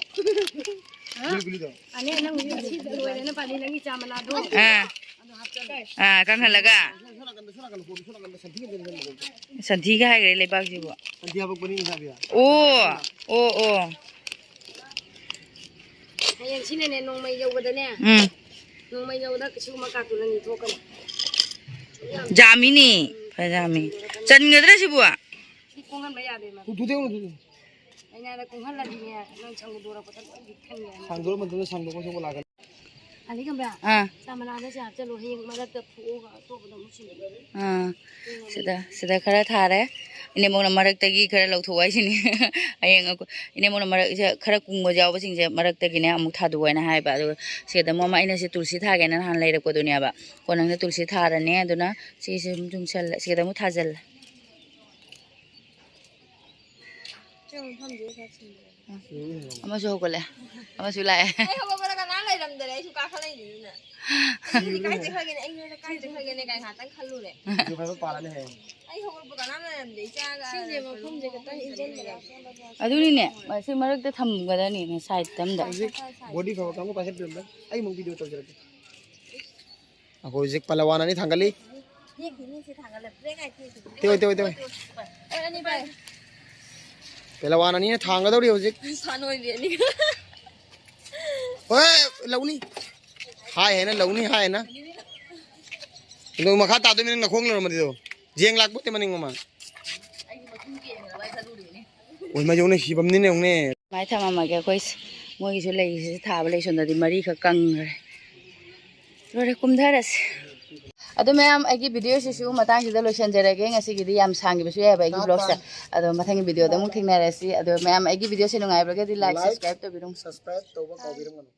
ꯍꯥ? ꯒꯨꯂꯤ ꯒꯨꯂꯤꯗꯣ꯫ ꯑꯅꯦ, ꯅꯪ ꯍꯧꯖꯤꯛ ꯁꯤ ꯂꯣꯏꯔꯦꯅ ꯄꯥꯜꯂꯤ, ꯅꯪꯒꯤ ꯆꯥ ꯃꯅꯥꯗꯣ꯫ ꯑꯥ꯫ ꯑꯗꯨ ꯍꯥꯞꯆꯜꯂꯣ꯫ ꯑꯥ, ꯀꯪꯍꯜꯂꯒ꯫ ꯁꯣꯝ ꯅꯥꯀꯟꯗ, ꯁꯣꯝ ꯅꯥꯀꯟꯗ ꯍꯣꯝ, ꯁꯣꯝ ꯅꯥꯀꯟꯗ ꯁꯟꯊꯤꯒ ꯂꯩꯔꯝꯃꯦ꯫ ꯁꯟꯊꯤꯒ ꯍꯥꯏꯈ꯭ꯔꯦ ꯂꯩꯕꯥꯛꯁꯤꯕꯨ꯫ ꯁꯟꯊꯤ ꯍꯥꯄꯛꯄꯅꯤ ꯉꯁꯥꯏ꯫ ꯑꯣ, ꯑꯣ, ꯑꯣ꯫ ꯍꯌꯦꯡ ꯁꯤꯅꯅꯦ, ꯅꯣꯡꯃꯩ ꯌꯧꯕꯗꯅꯦ꯫ ꯎꯝ꯫ ꯅꯣꯡꯃꯩ ꯌꯧꯕꯗ ꯁꯤꯒꯨꯝꯕ ꯀꯥꯔꯇꯨꯟ ꯑꯅꯤ ꯊꯣꯛꯀꯅꯤ꯫ ꯌꯥꯝꯃꯤꯅꯤ꯫ ꯐꯖꯥꯃꯤ꯫ ꯆꯟꯒꯗ꯭ꯔꯥ ꯁꯤꯕꯨ? ꯁꯤ ꯀꯣꯡꯍꯟꯕ ꯌꯥꯗꯦ, ꯃꯥ꯫ Two, two, two, two. ꯑꯩꯅ ꯍꯥꯏꯔꯦ, ꯀꯣꯡꯍꯜꯂꯗꯤꯅꯦ, ꯅꯪ ꯁꯪꯒꯣꯗꯣꯔꯛꯄꯗ ꯂꯣꯏ ꯊꯟꯒ꯭ꯔꯅꯤ꯫ ꯁꯥꯡꯗꯣꯔꯛꯑ ꯃꯇꯨꯡꯗ ꯁꯥꯡꯗꯣꯛꯄ ꯁꯣꯛꯄ ꯂꯥꯛꯀꯅꯤ꯫ ꯑꯅꯤ ꯀꯝꯕ꯭ꯔꯥ? ꯑꯥ꯫ ꯆꯥ ꯃꯅꯥꯗ ꯁꯤ ꯍꯥꯞꯆꯜꯂꯣ, ꯍꯌꯦꯡ ꯃꯔꯛꯇ ꯐꯨꯛꯑꯒ ꯑꯇꯣꯞꯄꯗ ꯑꯃꯨꯛ ꯁꯤꯟꯗꯣꯛꯑꯣ꯫ ꯑꯥ꯫ ꯁꯤꯗ, ꯁꯤꯗ ꯈꯔ ꯊꯥꯔꯦ꯫ ꯏꯅꯦꯝꯕꯣꯛꯅ ꯃꯔꯛꯇꯒꯤ ꯈꯔ ꯂꯧꯊꯣꯛꯑꯣ ꯍꯥꯏꯁꯤꯅꯤ꯫ ꯍꯌꯦꯡ ꯑꯩꯈꯣꯏ, ꯏꯅꯦꯝꯕꯣꯛꯅ ꯃꯔꯛꯁꯦ ꯈꯔ ꯀꯨꯡꯕ ꯌꯥꯎꯕꯁꯤꯡꯁꯦ ꯃꯔꯛꯇꯒꯤꯅꯦ ꯑꯃꯨꯛ ꯊꯥꯗꯣꯛꯑꯣ ꯍꯥꯏꯅ ꯍꯥꯏꯕ꯫ ꯑꯗꯨꯒ ꯁꯤꯗ ꯑꯃꯨꯛ ꯑꯃ ꯑꯩꯅ ꯁꯤ ꯇꯨꯜꯁꯤ ꯊꯥꯒꯦꯅ ꯅꯍꯥꯟ ꯂꯩꯔꯛꯄꯗꯨꯅꯦꯕ꯫ ꯀꯣꯟꯅꯪꯅ ꯇꯨꯜꯁꯤ ꯊꯥꯔꯅꯤ꯫ ꯑꯗꯨꯅ ꯁꯤꯁꯦ ꯑꯗꯨꯝ ꯆꯨꯡꯁꯜꯂꯦ꯫ ꯁꯤꯗ ꯑꯃꯨꯛ ꯊꯥꯖꯜꯂꯦ꯫ ꯁꯤ ꯃꯐꯝꯁꯦ ꯈꯔ ꯆꯤꯟꯕꯅꯦ꯫ ꯑꯃꯁꯨ ꯍꯧꯒꯠꯂꯦ꯫ ꯑꯃꯁꯨ ꯂꯥꯛꯑꯦ꯫ ꯑꯩ ꯍꯧꯒꯠꯄꯗ ꯀꯅꯥꯝ ꯂꯩꯔꯝꯗꯔꯦ꯫ ꯑꯩꯁꯨ ꯀꯥꯈꯠꯂꯛꯏꯅꯤꯅ꯫ ꯑꯩꯅ ꯀꯥꯏ ꯆꯠꯈ꯭ꯔꯒꯦꯅꯦ? ꯑꯩ ꯅꯣꯏꯗ ꯀꯥꯏ ꯆꯠꯈ꯭ꯔꯒꯦꯅꯦ ꯀꯥꯏꯅ ꯉꯥꯏꯍꯥꯛꯇꯪ ꯈꯜꯂꯨꯔꯦ꯫ ꯚꯤꯗꯤꯑꯣ ꯈꯔ ꯄꯥꯜꯂꯅꯤ ꯍꯌꯦꯡ꯫ ꯑꯩ ꯍꯧꯒꯠꯄ ꯀꯅꯥꯝ ꯂꯩꯔꯝꯗꯦ꯫ ꯏꯆꯥꯒ ꯁꯤꯁꯦ ꯃꯐꯝꯁꯦ ꯈꯤꯇꯪ ꯏꯟꯖꯟꯕꯗ꯫ ꯑꯗꯨꯅꯤꯅꯦ, ꯁꯤ ꯃꯔꯛꯇ ꯊꯝꯒꯗꯕꯅꯤꯅꯦ, ꯁꯥꯏꯗ ꯑꯝꯗ꯫ ꯍꯧꯖꯤꯛ ꯕꯣꯗꯤ ꯐꯕ ꯀꯥꯡꯕꯨ ꯄꯥꯏꯈꯠꯄꯤꯔꯝꯕ꯫ ꯑꯩ ꯑꯃꯨꯛ ꯚꯤꯗꯤꯑꯣ ꯇꯧꯖꯔꯛꯀꯦ꯫ ꯑꯩꯈꯣꯏ ꯍꯧꯖꯤꯛ ꯄꯂꯋꯥꯟ ꯑꯅꯤ ꯊꯥꯡꯒꯠꯂꯤ꯫ ꯇꯦꯛꯈꯤꯅꯤ ꯁꯤ ꯊꯥꯡꯒꯠꯂꯦ꯫ ꯕ꯭ꯔꯦꯛ ꯍꯥꯏ ꯇꯦꯛꯈꯤꯅꯤ꯫ ꯇꯦꯛꯑꯣꯏ, ꯇꯦꯛꯑꯣꯏ, ꯇꯦꯛꯑꯣꯏ꯫ ꯑꯩ ꯑꯅꯤ ꯄꯥꯏ꯫ ꯄꯦꯂꯋꯥꯟ ꯑꯅꯤꯅ ꯊꯥꯡꯒꯗꯧꯔꯤ ꯍꯧꯖꯤꯛ꯫ ꯁꯥꯟꯅꯣꯏꯕꯤ ꯑꯅꯤ꯫ ꯍꯣꯏ, ꯂꯧꯅꯤ꯫ ꯍꯥꯏ ꯍꯥꯏꯅ ꯂꯧꯅꯤ, ꯍꯥꯏ ꯍꯥꯏꯅ꯫ ꯑꯗꯨ ꯃꯈꯥ ꯇꯥꯗꯣꯏ ꯃꯅꯤꯡ ꯅꯈꯣꯡ ꯂꯩꯔꯝꯃꯗꯤꯗꯣ꯫ ꯌꯦꯡ ꯂꯥꯛꯄ ꯅꯠꯇꯦ ꯃꯅꯤꯡ ꯃꯃꯥꯡ꯫ ꯑꯣꯏ, ꯃꯥ ꯌꯦꯡꯉꯨꯅꯦ, ꯁꯤꯐꯝꯅꯤꯅꯦ, ꯌꯦꯡꯉꯨꯅꯦ꯫ ꯃꯥꯏ ꯊꯝꯃꯝꯃꯒꯦ ꯑꯩꯈꯣꯏ ꯃꯣꯏꯒꯤꯁꯨ ꯂꯩꯁꯤ ꯊꯥꯕ ꯂꯩ ꯁꯣꯝꯗꯗꯤ ꯃꯔꯤꯈꯛ ꯀꯪꯈ꯭ꯔꯦ꯫ ꯂꯣꯏꯔꯦ, ꯀꯨꯝꯊꯔꯁꯤ꯫ ꯑꯗꯨ ꯃꯌꯥꯝ, ꯑꯩꯒꯤ ꯚꯤꯗꯤꯑꯣꯁꯤꯁꯨ ꯃꯇꯥꯡꯁꯤꯗ ꯂꯣꯏꯁꯤꯟꯖꯔꯒꯦ꯫ ꯉꯁꯤꯒꯤꯗꯤ ꯌꯥꯝ ꯁꯥꯡꯈꯤꯕꯁꯨ ꯌꯥꯏꯑꯕ ꯑꯩꯒꯤ ꯚ꯭ꯂꯣꯒꯁꯦ꯫ ꯑꯗꯣ ꯃꯊꯪꯒꯤ ꯚꯤꯗꯤꯑꯣꯗ ꯑꯃꯨꯛ ꯊꯦꯡꯅꯔꯁꯤ꯫ ꯑꯗꯣ ꯃꯌꯥꯝ, ꯑꯩꯒꯤ ꯚꯤꯗꯤꯑꯣꯁꯦ ꯅꯨꯡꯉꯥꯏꯕ꯭ꯔꯒꯗꯤ ꯂꯥꯏꯛ, ꯂꯥꯏꯛ, ꯁꯕꯁꯀ꯭ꯔꯥꯏꯕ ꯇꯧꯕꯤꯔꯝꯃꯨ꯫ ꯁꯕꯁꯀ꯭ꯔꯥꯏꯕ ꯇꯧꯕ ꯀꯥꯎꯕꯤꯔꯝꯒꯅꯨ꯫